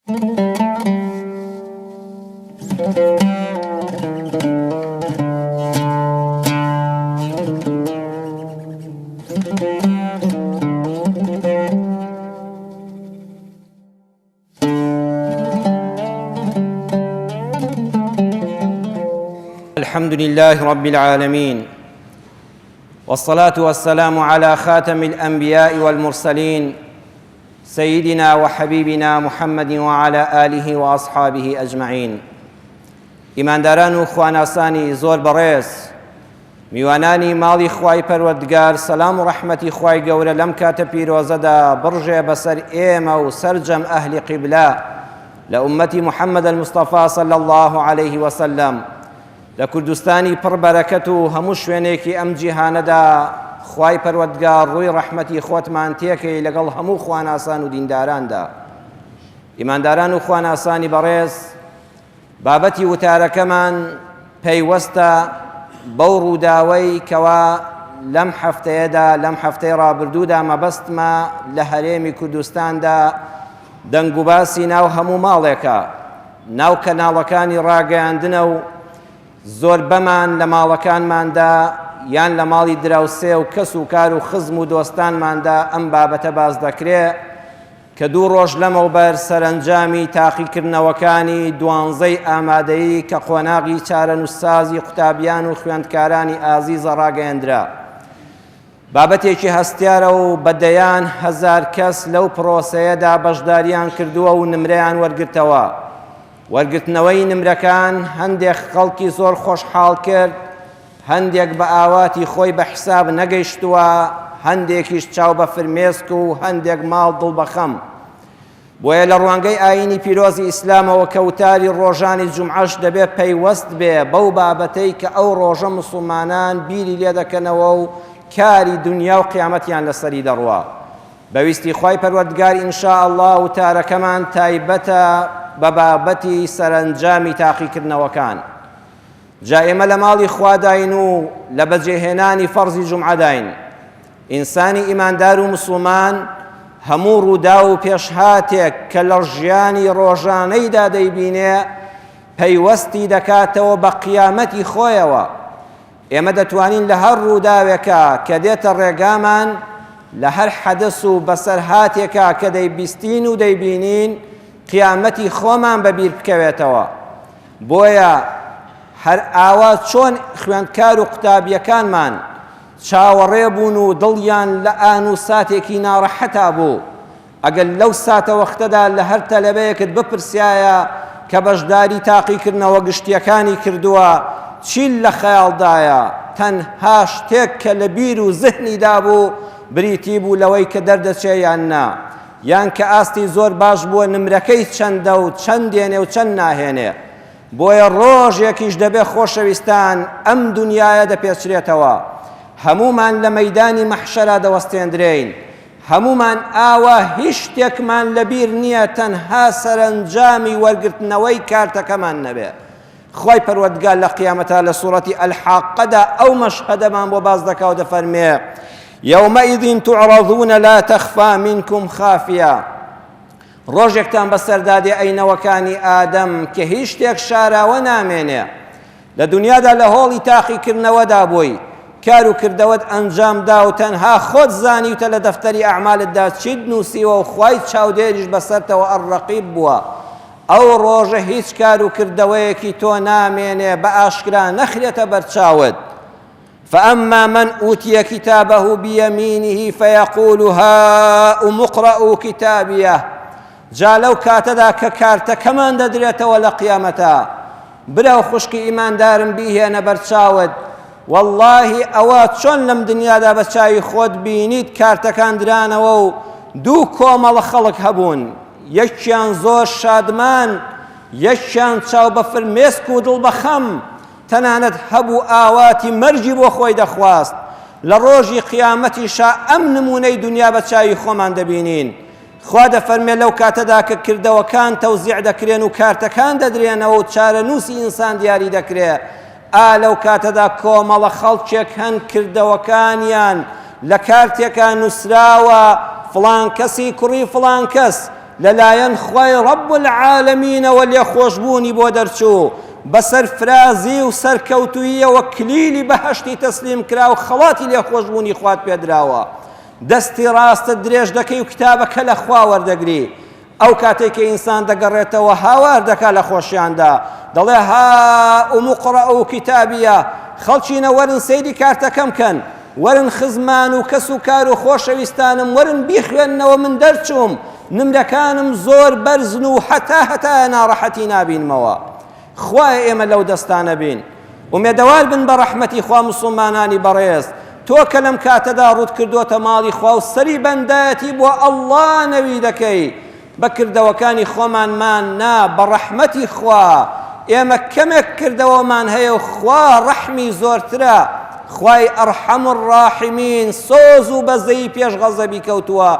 الحمد لله رب العالمين والصلاة والسلام على خاتم الأنبياء والمرسلين سيدنا وحبيبنا محمد وعلى آله وأصحابه أجمعين ئیمانداران و خواناسانی زۆر بەڕێز میوانانی ماڵی خوای پەروەردگار سەلام و ڕەحمەتی خوای گەورە لەم کاتە پیرۆزەدا بڕژێ بەسەر ئێمە و سەرجەم ئەهلی قیبلە لە ئومەتی محەممەد المستەفا صلی الله علیه وسلم لە کوردستانی پڕ بەرەکەت و هەموو شوێنێکی ئەم جیهانەدا خوای پەروەردگار ڕووی ڕەحمەتی خۆتمان تێکەی لەگەڵ هەموو خواناسان و دینداراندا. ئیمانداران و خواناسانی بەڕێز، بابەتی وتارەکەمان پەیوەستە بەو ڕووداوەی کەوا لەم هەفتەیەدا لەم هەفتەی ڕابردوودا مەبەستمە لە هەرێمی کوردستاندا دەنگوباسی ناو هەموو ماڵێکە ناو کەناڵەکانی ڕاگەیاندنە و زۆربەمان لە ماڵەکانماندا یان لە ماڵی دراوسێ و کەس و کار و خزم و دۆستانماندا ئەم بابەتە باس دەکرێ کە دوو ڕۆژ لەمەوبەر سەرەنجامی تاقیکردنەوەکانی دوانزەی ئامادەیی کە قۆناغی چارەنووسسازی قوتابیان و خوێندکارانی ئازیزە ڕاگەیەندرا. بابەتێکی هەستیارە و بە دەیان هەزار کەس لەو پرۆسەیەدا بەشداریان کردووە و نمرەیان وەرگرتەوە. وەرگرتنەوەی نمرەکان هەندێک خەڵکی زۆر خۆشحاڵ کرد، هەندێک بە ئاواتی خۆی بە حساب نەگەیشتووە، هەندێکیش چاو بە فرمێسک و هەندێک ماڵ دڵ بە خەم. بۆیە لە ڕوانگەی ئایینی پیرۆزی ئیسلامەوە کە وتاری ڕۆژانی جومعەش دەبێ پەیوەست بێ بەو بابەتەی کە ئەو ڕۆژە موسڵمانان بیری لێ دەکەنەوە و کاری دونیا و قیامەتیان لەسەری دەڕوا. بە ویستی خوای پەروەردگار ان شاء اللە وتارەکەمان تایبەتە بە بابەتی سەرەنجامی تاقیکردنەوەکان. جا ئێمە لە ماڵی خواداین و لە بەجێهێنانی فەرزی جومعەداین. ئینسانی ئیماندار و مسوڵمان هەموو ڕووداو و پێشهاتێک کە لە ژیانی ڕۆژانەیدا دەیبینێ پەیوەستی دەکاتەوە بە قیامەتی خۆیەوە. ئێمە دەتوانین لە هەر ڕووداوێکا کە دێتە ڕێگامان، لە هەر حەدەس و بەسەرهاتێکا کە دەیبیستین و دەیبینین، قیامەتی خۆمان بەبیر بکەوێتەوە. بۆیە هەر ئاوا چۆن خوێندکار و قوتابییەکانمان چاوەڕێ بوون و دڵیان لە ئان و ساتێکی ناڕەحەتا بوو، ئەگەر لەو ساتەوەختەدا لە هەر تەلەبەیەکت بپرسیایە کە بەشداری تاقیکردنەوە گشتییەکانی کردووە چی لە خەیاڵدایە، تەنها شتێک کە لە بیر و زهنیدا بوو بریتی بوو لەوەی کە دەردەچێ یان نا، یان کە ئاستی زۆر باش بووە نمرەکەی چەندە و چەند دێنێ و چەند ناهێنێ. بۆیە ڕۆژێکیش دەبێ خۆشەویستان ئەم دونیایە دەپێچرێتەوە. هەموومان لە مەیدانی مەحشەرا دەوەستێندرێین. هەموومان ئاوا هیچ شتێکمان لەبیر نییە تەنها سەرەنجامی وەرگرتنەوەی کارتەکەمان نەبێ. خوای پەروەردگار لە قیامەتا لە سوڕەتی الحاقەدا ئەو مەشهەدەمان بۆ باس دەکا و دەفەرموێ یومئذ تعرضون لا تخفى منكم خافیە ڕۆژێکتان بەسەردا دێ ئەی نەوەکانی ئادەم کە هیچ شتێک شاراوە نامێنێ لە دنیادا لە هۆڵی تاقیکردنەوەدا بووی کار و کردەوەت ئەنجام دا و تەنها خۆت زانیوتە لە دەفتەری ئەعمالتدا چیت نووسیوە و خوای چاودێریش بەسەرتەوە الرقیب بووە ئەو ڕۆژە هیچ کار و کردەوەیەکی تۆ نامێنێ بە ئاشکرا نەخرێتە بەرچاوت. فأما من أوتي كتابه بيمينه فيقول هاؤم اقرءوا كتابيه جا لەو کاتەدا کە کارتەکەمان دەدرێتەوە لە قیامەتا برا و خوشکی ئیماندارم بیهێنە بەرچاوت واللهی ئەوە چۆن لەم دنیادا بە چاوی خۆت بینیت کارتەکان درانەوە و دوو کۆمەڵە خەڵک هەبوون یەکیان زۆر شادمان یەکیان چاو بە فرمێسک و دڵ بە خەم تەنانەت هەبوو ئاواتی مەرگی بۆ خۆی دەخواست، لە ڕۆژی قیامەتیشا ئەم نموونەی دونیا بە چاوی خۆمان دەبینین. خوا دەفەرمێ لەو کاتەدا کە کردەوەکان تەوزیع دەکرێن و کارتەکان دەدرێنەوە و چارەنووسی ئینسان دیاری دەکرێ، ئا لەو کاتەدا کۆمەڵە خەڵکێک هەن کردەوەکانیان لە کارتێکا نووسراوە فڵان کەسی کوڕی فڵان کەس. لەلایەن خوای رب العالمینەوە لێخۆشبوونی بۆ دەرچوو، بە سەرفرازی و سەرکەوتووییەوە کلیلی بەهەشتی تەسلیم کرا و خەڵاتی لێخۆشبوونی خوات پێدراوە. دەستی ڕاستت درێژ دەکەی و کتابەکە لە خوا وەردەگری. ئەو کاتەی کە ئینسان دەگەڕێتەوە هاوار دەکا لە خۆشیاندا دەڵێ هاؤم اقرءوا کتابیە، خەڵکینە وەرن سەیری کارتەکەم کەن، وەرن خزمان و کەس و کار و خۆشەویستانم وەرن بیخوێننەوە من دەرچووم، نمرەکانم زۆر بەرزن و هەتا هەتایە ناڕەحەتی نابینمەوە. خوایە ئێمە لەو دەستانە بین. ئومێدەوار بن بە ڕەحمەتی خوا موسڵمانانی بەڕێز، تۆ کە لەم کاتەدا ڕووت کردۆتە ماڵی خوا و سەری بەندایەتی بۆ اللە نەوی دەکەی، بە کردەوەکانی خۆمانمان نا بە ڕەحمەتی خوا، ئێمە کەمێک کردەوەمان هەیە و خوا ڕەحمی زۆرترە، خوای ارحم الراحمین سۆز و بەزەیی پێش غەزەبی کەوتووە،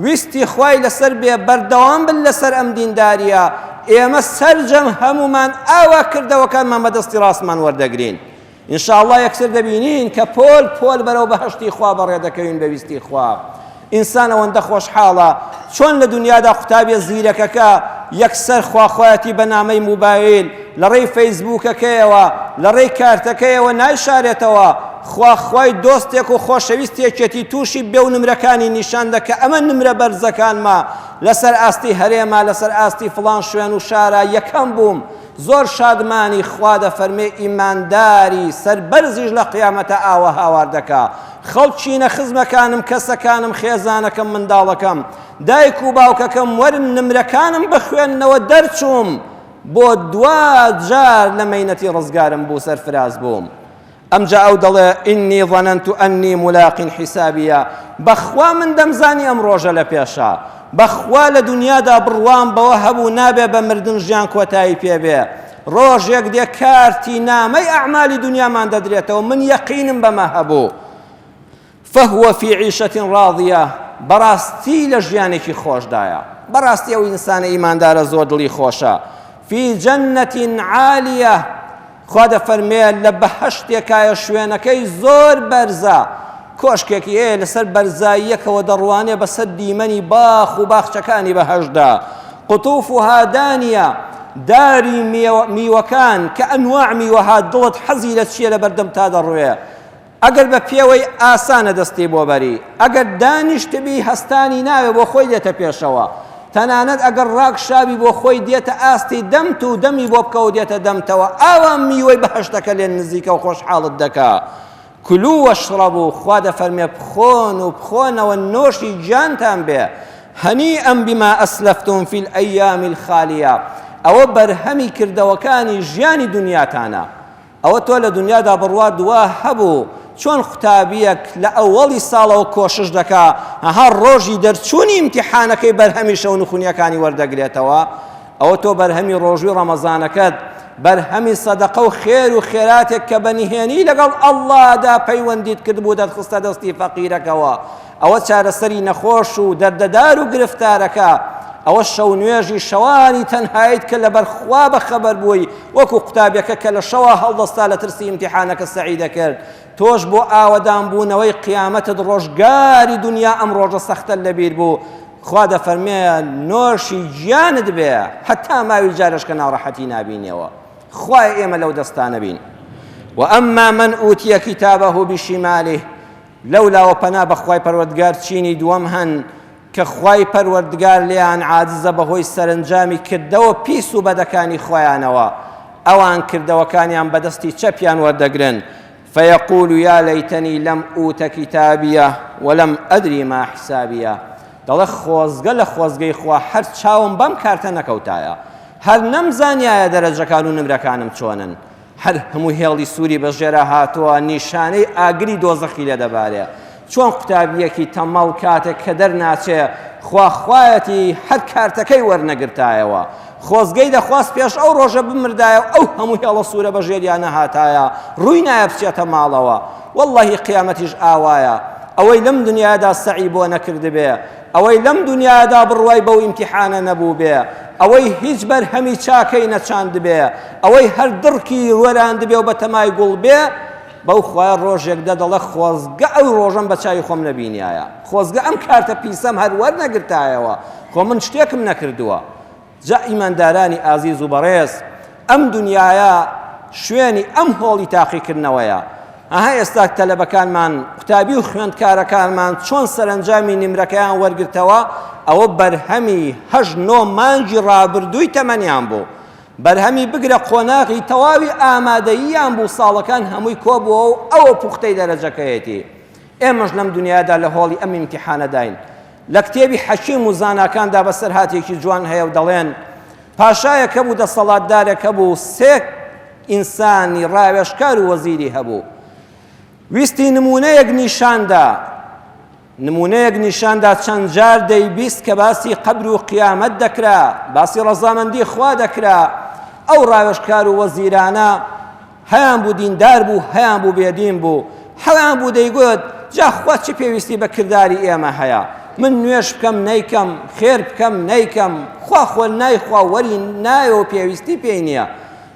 ویستی خوای لەسەر بێ بەردەوام بن لەسەر ئەم دینداریە، ئێمە سەرجەم هەموومان ئاوا کردەوەکانمان بە دەستی ڕاستمان وەردەگرین ان شاء اللە یەکتر دەبینین کە پۆل پۆل بەرەو بەهەشتی خوا بەڕێ دەکەوین بە ویستی خوا. ئینسان ئەوەندە خۆشحاڵە چۆن لە دنیادا قوتابیە زیرەکەکە یەکسەر خواخوایەتی بە نامەی موبایل لە ڕێی فەیسبووکەکەیەوە لە ڕێی کارتەکەیەوە نایشارێتەوە خواخوای دۆستێک و خۆشەویستێکێتی تووشی بێ و نمرەکانی نیشان دە کە ئەمە نمرە بەرزەکانمە لەسەر ئاستی هەرێما لەسەر ئاستی فڵان شوێن و شارا یەکەم بووم زۆر شادمانی خوا دەفەرمێ ئیمانداری سەربەرزیش لە قیامەتە ئاوا هاوار دەکا خەڵکینە خزمەکانم کەسەکانم خێزانەکەم منداڵەکەم دایک و باوکەکەم وەرن نمرەکانم بخوێننەوە دەرچووم بۆ دوا جار لە مەینەتی ڕزگارم بوو سەرفراز بووم ئەمجا ئەو دەڵێ ئینی ظننت ئەنی ملاق حسابیە بەخوا من دەمزانی ئەم ڕۆژە لە پێشە بەخوا لە دنیادا بڕوام بەوە هەبوو نابێ بە مردن ژیان کۆتایی پێ بێ ڕۆژێک دێ کارتی نامەی ئەعمالی دنیامان دەدرێتەوە من یەقینم بەمە هەبوو فهو فی عیشە ڕاضیە بەڕاستی لە ژیانێکی خۆشدایە بەڕاستی ئەو ئینسانە ئیماندارە زۆر دڵی خۆشە فی جنة عالیە خوا دەفەرمێ لە بەهەشتێکایە شوێنەکەی زۆر بەرزە کۆشکێکی هەیە لەسەر بەرزاییەکەوە دەڕوانێ بەسەر دیمەنی باخ و باخچەکانی بەهەشتدا قطوفها دانیە داری میوەکان کە ئەنواع میوەها دڵت حەزی لە چییە لە بەردەم تا دەڕوێ ئەگەر بە پێوەی ئاسانە دەستی بۆ بەری، ئەگەر دانیشتبی هەستانی ناوێ بۆ خۆی دێتە پێشەوە، تەنانەت ئەگەر ڕاکشابی بۆ خۆی دێتە ئاستی دەمت و دەمی بۆ بکە و دێتە دەمتەوە، ئاوا میوەی بەهەشتەکە لێ نزیکە و خۆشحاڵت دەکا. کلو واشربو، خوا دەفەرمێ بخۆن و بخۆنەوە نۆشی گیانتان بێ، هنیئا بما اسلفتم فی الایام الخالیە، ئەوە بەرهەمی کردەوەکانی ژیانی دونیاتانە. ئەوە تۆ لە دونیادا بڕوات وا هەبوو چۆن قوتابیەک لە ئەوەڵی ساڵەوە کۆشش دەکا هەر ڕۆژی دەرچوونی ئیمتیحانەکەی بەرهەمی شەونخونیەکانی وەردەگرێتەوە ئەوە تۆ بەرهەمی ڕۆژوی ڕەمەزانەکەت بەرهەمی سەدەقە و خێر و خێراتێک کە بە نهێنی لەگەڵ ئەڵڵادا پەیوەندیت کردبوو دەتخستە دەستی فەقیرەکەوە ئەوە چارەسەری نەخۆش و دەردەدار و گرفتارەکە، ئەوە شەونوێژی شەوانی تەنهاییت کە لەبەر خوا بەخەبەر بووی، وەکو قوتابیەکە کە لە شەوا هەڵدەستا لە ترسی ئیمتیحانەکە سەعی دەکرد، تۆش بۆ ئاوەدان بوونەوەی قیامەتت ڕۆژگاری دونیا ئەم ڕۆژە سەختەت لەبیر بوو، خوا دەفەرمێ نۆشی گیانت بێ هەتا ماوی جارێشکە ناڕەحەتی نابینیەوە. خوایە ئێمە لەو دەستانە بین. وأما من أوتي كتابه بشماله لەولاوە پەنا بە خوای پەروەردگار چینی دووەم هەن کە خوای پەروەردگار لێیان عاجزە بەهۆی سەرنجامی کردەوە پیس و بەدەکانی خۆیانەوە ئەوان کردەوەکانیان بەدەستی چەپیان وەردەگرن فيقول يا ليتني لم أوت كتابيه ولم أدري ما حسابيه دەڵێ خۆزگە لە خۆزگەی خوا هەر چاوم بەم کارتە نەکەوتایە هەر نەمزانیایە دەرەجەکان و نمرەکانم چۆنن هەر هەموو هێڵی سووری بە ژێرا هاتووە نیشانەی ئاگری دۆزەخی لێ دەبارێ. چۆن قوتابییەکی تەمەڵ کاتێک کە دەرناچێ خوا خوایەتی هەر کارتەکەی وەرنەگرتایەوە. خۆزگەی دەخواست پێش ئەو ڕۆژە بمردایە و ئەو هەموو هێڵە سوورە بە ژێریا نەهاتایە ڕووی نایە بچێتە ماڵەوە. وەڵڵەهی قیامەتیش ئاوایە. ئەوەی لەم دنیایەدا سەعی بۆ نەکردبێ ئەوەی لەم دونیایەدا بڕوای بەو ئیمتیحانە نەبووبێ، ئەوەی هیچ بەرهەمی چاکەی نەچاندبێ، ئەوەی هەر دڕکی وەراندبێ و بەتەمای گوڵ بێ، بەو خوایە ڕۆژێک دە دەڵێ خۆزگە ئەو ڕۆژەم بە چاوی خۆم نەبینیایە، خۆزگە ئەم کارتە پیسەم هەر وەرنەگرتایەوە، خۆ من شتێکم نەکردووە. جا ئیماندارانی ئازیز و بەڕێز، ئەم دونیایە شوێنی ئەم هۆڵی تاقیکردنەوەیە. ئەها ئێستا تەلەبەکانمان، قوتابی و خوێندکارەکانمان چۆن سەرەنجامی نمرەکەیان وەرگرتەوە، ئەوە بەرهەمی هەشت نۆ مانگی ڕابردووی تەمەنیان بوو. بەرهەمی بگرە قۆناغی تەواوی ئامادەییان بوو، ساڵەکان هەمووی کۆبووەوە و ئەوە پوختەی دەرەجەکەیەتی. ئێمەش لەم دونیایەدا لە هۆڵی ئەم ئیمتیحانەداین. لە کتێبی حەکیم و زاناکاندا بەسەرهاتێکی جوان هەیە و دەڵێن، پاشایەک هەبوو دەسەڵاتدارێک هەبوو سێ ئینسانی ڕاوێژکار و وەزیری هەبوو. ویستی نموونەیەک نیشاندا، نموونەیەک نیشاندا چەند جار دەیبیست کە باسی قەبر و قیامەت دەکرا، باسی ڕەزامەندی خوا دەکرا، ئەو ڕاوێژکار و وەزیرانە هەیان بوو دیندار بوو، هەیان بوو بێدین بوو، هەیان بوو دەیگوت جا خوا چ پێویستی بە کرداری ئێمە هەیە، من نوێژ بکەم نەیکەم، خێر بکەم نەیکەم، خوا خۆ نایخوا وەری نایە و پێویستی پێی نییە.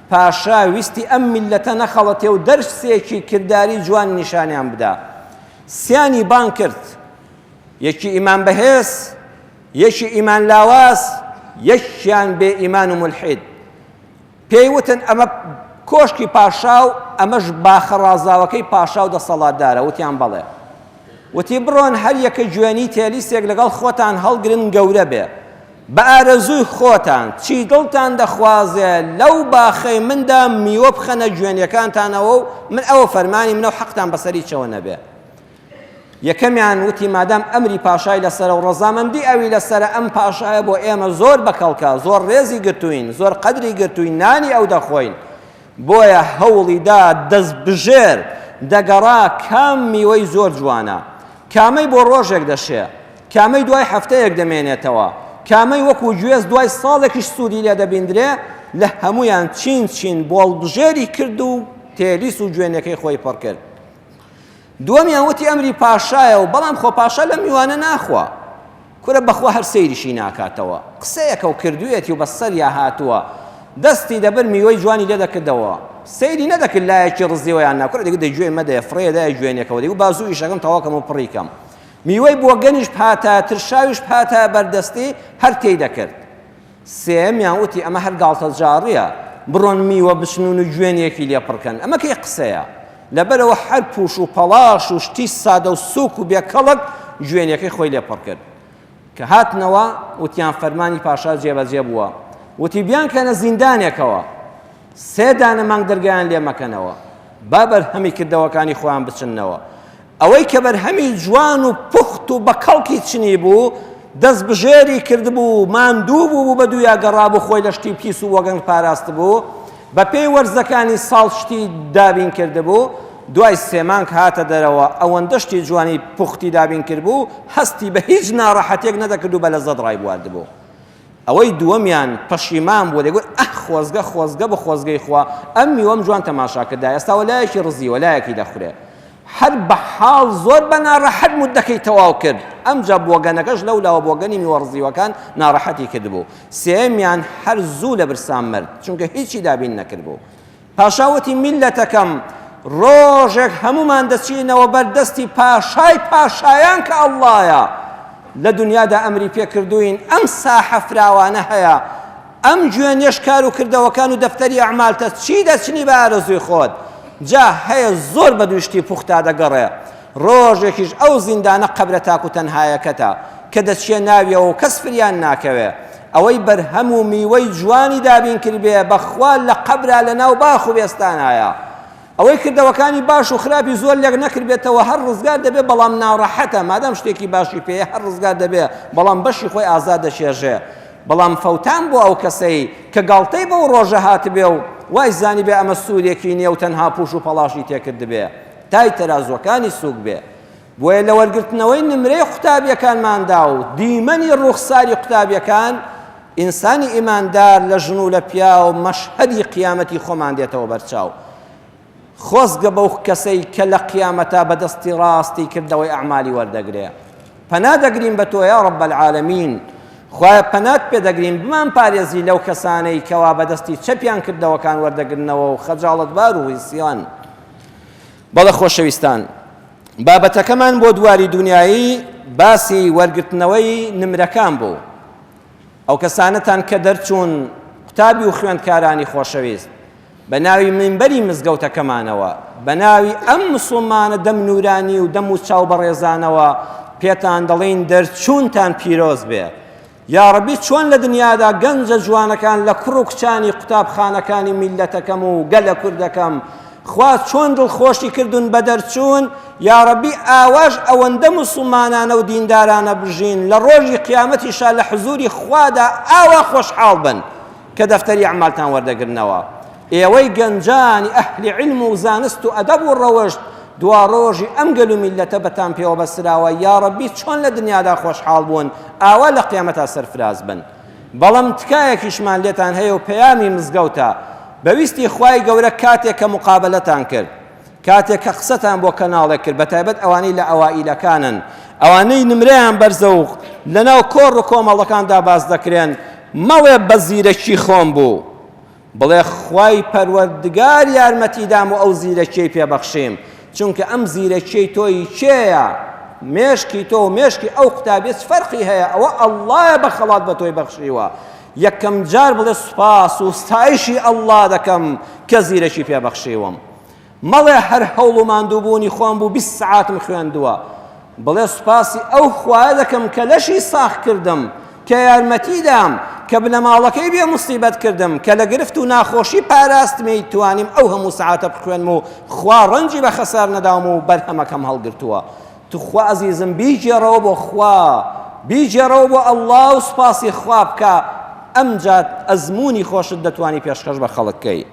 پاشا ویستی ئەم میللەتە نەخەڵەتێ و دەرسێکی کرداری جوان نیشانیان بدا. سیانی بانگ کرد، یەکی ئیمان بەهێز، یەکی ئیمان لاواز، یەکیان بێ ئیمان و مولحید. پێی وتن ئەمە کۆشکی پاشا و ئەمەش باخە ڕازاوەکەی پاشا و دەسەڵاتدارە، وتیان بەڵێ. وتی بڕۆن هەر یەکە گوێنی تێلیسێک لەگەڵ خۆتان هەڵگرن گەورە بێ، بە ئارەزووی خۆتان چی دڵتان دەخوازێ لەو باخەی مندا میوە بخەنە گوێنیەکانتانەوە و من ئەوە فەرمانی منە و حەقتان بەسەر هیچەوە نەبێ. یەکەمیان وتی مادام ئەمری پاشای لەسەرە و ڕەزامەندی ئەوی لەسەرە ئەم پاشایە بۆ ئێمە زۆر بەکەڵکە، زۆر ڕێزی گرتووین، زۆر قەدری گرتووین، نانی ئەو دەخۆین، بۆیە هەوڵی دا دەستبژێر دەگەڕا کام میوەی زۆر جوانە، کامەی بۆ ڕۆژێک دەشێ، کامەی دوای هەفتەیەک دەمێنێتەوە، کامەی وەکو گوێز دوای ساڵێکیش سوودی لێ دەبیندرێ، لە هەموویان چین چین بۆڵبژێری کرد و تێلیس و گوێنەکەی خۆی پڕ کرد. دووەمیان وتی ئەمری پاشایە و بەڵام خۆ پاشا لەم میوانە ناخوا. کورە بەخوا هەر سەیریشی ناکاتەوە. قسەیەکە و کردوویەتی و بە سەریا هاتووە. دەستی دەبرد میوەی جوانی لێ دەکردەوە. سەیری نەدەکرد لایەکی ڕزیوە یان نا. کورە دەیگوت دەی گوێی مەدەیە، فڕێی دایە گوێنێکەوە. دەیگوت با زوو ئیشەکەم تەواو کەم و پڕی کەم. میوەی بۆگەنیش بهاتایە، ترشاویش بهاتایە بەردەستی، هەر تێی دەکرد. سێیەمیان وتی ئەمە هەر گاڵتەجاڕییە، بڕۆن میوە بچنون و گوێنیەکی لێ پڕکەن، ئەمە کەی قسەیە؟ لەبەرئەوە هەر پوش و پەڵاش و شتی سادە و سوک و بێ کەڵک گوێنیەکەی خۆی لێ پڕ کرد. کە هاتنەوە وتیان فەرمانی پاشا جێبەجێ بووە. وتی بیانکەنە زیندانێکەوە. سێ دانە مانگ دەرگایان لێ مەکەنەوە. با بەرهەمی کردەوەکانی خۆیان بچننەوە. ئەوەی کە بەرهەمی جوان و پوخت و بە کەڵکی چنی بوو، دەستبژێری کردبوو، ماندوو بووبوو بە دوویا گەڕابوو خۆی لە شتی پیس و وەگەنگ پاراستبوو، بە پێی وەرزەکانی ساڵ شتی دابین کردبوو، دوای سێ مانگ هاتە دەرەوە ئەوەندە شتی جوانی پوختی دابین کردبوو، هەستی بە هیچ ناڕەحەتیەک نەدەکرد و بە لەزەت ڕایبواردبوو. ئەوەی دووەمیان پەشیمان بوو دەیگوت ئەه خۆزگە خۆزگە بە خۆزگەی خوا ئەم میوەم جوان تەماشا کردا ئێستا وەلایەکی ڕزیوە لایەکی دەخورێ هەر بە حاڵ زۆر بە ناڕەحەت مدەکەی تەواو کرد ئەمجا بۆگەنەکەش لەو لاوە بۆگەنی میوە ڕزیوەکان ناڕەحەتی کردبوو سێیەمیان هەر زوو لە برسان مرد چونکە هیچی دابین نەکردبوو پاشا وتی، میللەتەکەم، ڕۆژێک هەموومان دەچینەوە بەر دەستی پاشای پاشایان کە ئەڵڵایە. لە دونیادا ئەمری پێ کردووین، ئەم ساحە فراوانە هەیە، ئەم گوێنیەش کار و کردەوەکان و دەفتەری ئەعمالتە، چی دەچنی بە ئارەزووی خۆت. جا هەیە زۆر بە دووی شتی پوختا دەگەڕێ. ڕۆژێکیش ئەو زیندانە قەبرە تاک و تەنهایەکەتە کە دەچیە ناویەوە و کەس فریان ناکەوێ. ئەوەی بەرهەم و میوەی جوانی دابین کردبێ بەخوا لە قەبرا لە ناو باخ و بێستانایە. ئەوەی کردەوەکانی باش و خراپی زۆر لێک نەکردبێتەوە هەر ڕزگار دەبێ بەڵام ناڕەحەتە مادام شتێکی باشی پێیە هەر ڕزگار دەبێ بەڵام بەشی خۆی ئازار دەچێژێ. بەڵام فەوتان بۆ ئەو کەسەی کە گاڵتەی بەو ڕۆژە هاتبێ و وای زانیبێ ئەمە سوورێکی نییە و تەنها پووش و پەڵاشی تێکردبێ. تای تەرازووەکانی سووک بێ. بۆیە لە وەرگرتنەوەی نمرەی قوتابیەکانماندا و دیمەنی ڕووخساری قوتابیەکان، ئینسانی ئیماندار لە ژن و لە پیاو مەشهەدی قیامەتی خۆمان دێتەوە بەرچاو. خۆزگە بەو کەسەی کە لە قیامەتا بە دەستی ڕاستی کردەوەی ئەعمالی وەردەگرێ. پەنا دەگرین بە تۆ یا رب العالمین، خوایە پەنات پێ دەگرین بمان پارێزی لەو کەسانەی کەوا بە دەستی چەپیان کردەوەکان وەردەگرنەوە و خەجاڵەتبار و ڕیسیان. بەڵێ خۆشەویستان، بابەتەکەمان بۆ دواری دونیایی باسی وەرگرتنەوەی نمرەکان بوو. ئەو کەسانەتان کە دەرچوون قوتابی و خوێندکارانی خۆشەویست، بە ناوی مینبەری مزگەوتەکەمانەوە، بە ناوی ئەم مسوڵمانە دەم نورانی و دەم و چاو بەڕێزانەوە پێتان دەڵێین دەرچوونتان پیرۆز بێ. یاڕەبی چۆن لە دنیادا گەنجە جوانەکان لە کوڕ و کچانی قوتابخانەکانی میللەتەکەم و گەلە کوردەکەم خوا چۆن دڵخۆشی کردوون بە دەرچوون یاڕەبی ئاواش ئەوەندە موسڵمانانە و دیندارانە بژین لە ڕۆژی قیامەتیشا لە حزوری خوادا ئاوا خۆشحاڵ بن کە دەفتەری ئەعمالتان وەردەگرنەوە ئێوەی گەنجانی ئەهلی عیلم و زانست و ئەدەب و ڕەوشت دواڕۆژی ئەم گەل و میللەتە بەتان پێوە بەستراوە یاڕەبی چۆن لە دنیادا خۆشحاڵ بوون ئاوا لە قیامەتا سەرفراز بن بەڵام تکایەکیشمان لێتان هەیە و پەیامی مزگەوتە بە ویستی خوای گەورە کاتێک کە مقابەلەتان کرد کاتێک کە قسەتان بۆ کەناڵێک کرد بەتایبەت ئەوانەی لە ئەوائیلەکانن ئەوانەی نمرەیان بەرزە و لەناو کۆڕ و کۆمەڵەکاندا باس دەکرێن مەڵێ بە زیرەکی خۆم بوو بڵێ خوای پەروەردگار یارمەتی دام و ئەو زیرەکیەی پێ بەخشیم چونکە ئەم زیرەکیەی تۆ ی کێیە مێشکی تۆ و مێشکی ئەو قوتابیە چ فەرقی هەیە ئەوە ئەڵڵایە بە خەڵات بە تۆی بەخشیوە یەکەم جار بڵێ سوپاس و ستایشی ئەڵڵا دەکەم کە زیرەکی پێ بەخشیوم مەڵێ هەر هەوڵ و ماندووبوونی خۆم بوو 20 سەعاتم خوێندووە بڵێ سوپاسی ئەو خوایە دەکەم کە لەشی ساغ کردم کە یارمەتی دام کە بنەماڵەکەی بێ موسیبەت کردم کە لە گرفت و ناخۆشی پاراستمی توانیم ئەو هەموو سەعاتە بخوێنم و خوا ڕەنجی بە خەسار نەداوم و بەرهەمەکەم هەڵگرتووە توخوا ئەزیزم بیگێڕەوە بۆ خوا بیگێڕەوە بۆ ئەڵڵا و سوپاسی خوا بکە ئەمجا ئەزموونی خۆشت دەتوانی پێشکەش بە خەڵک کەی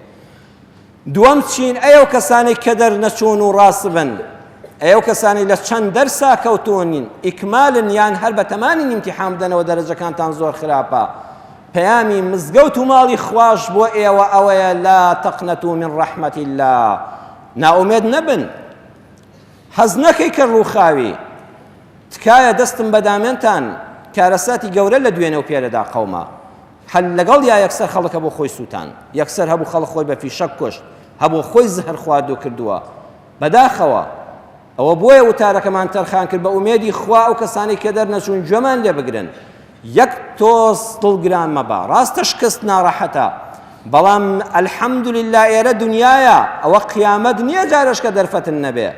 دووەم چین، ئەی ئەو کەسانەی کە دەرنەچوون و ڕاسبن، ئەی ئەو کەسانەی لە چەند دەرسا کەوتوون، ئیکمالن یان هەر بەتەمانین ئیمتیحان بدەنەوە دەرەجەکانتان زۆر خراپە، پەیامی مزگەوت و ماڵی خواش بۆ ئێوە ئەوەیە لا تقنطوا من رحمة اللە، نائومێد نەبن، حەز نەکەی کە ڕووخاوی، تکایە دەستم بەدامێنتان، کارەساتی گەورە لە دوێنێ و پێرەدا قەوما. هەر لەگەڵیا یەکسەر خەڵک هەبوو خۆی سووتان، یەکسەر هەبوو خەڵک خۆی بە فیشەک کوشت، هەبوو خۆی زەهر خواردوو کردووە. بەداخەوە. ئەوە بۆیە وتارەکەمان تەرخان کرد بە ئومێدی خوا ئەو کەسانەی کە دەرنەچوون گوێمان لێ بگرن. یەک تۆز دڵگران مەبە. ڕاستە شکست ناڕەحەتە. بەڵام الحمدللە ئێرە دنیایە، ئەوە قیامەت نییە جارێشکە دەرفەتن نەبێ.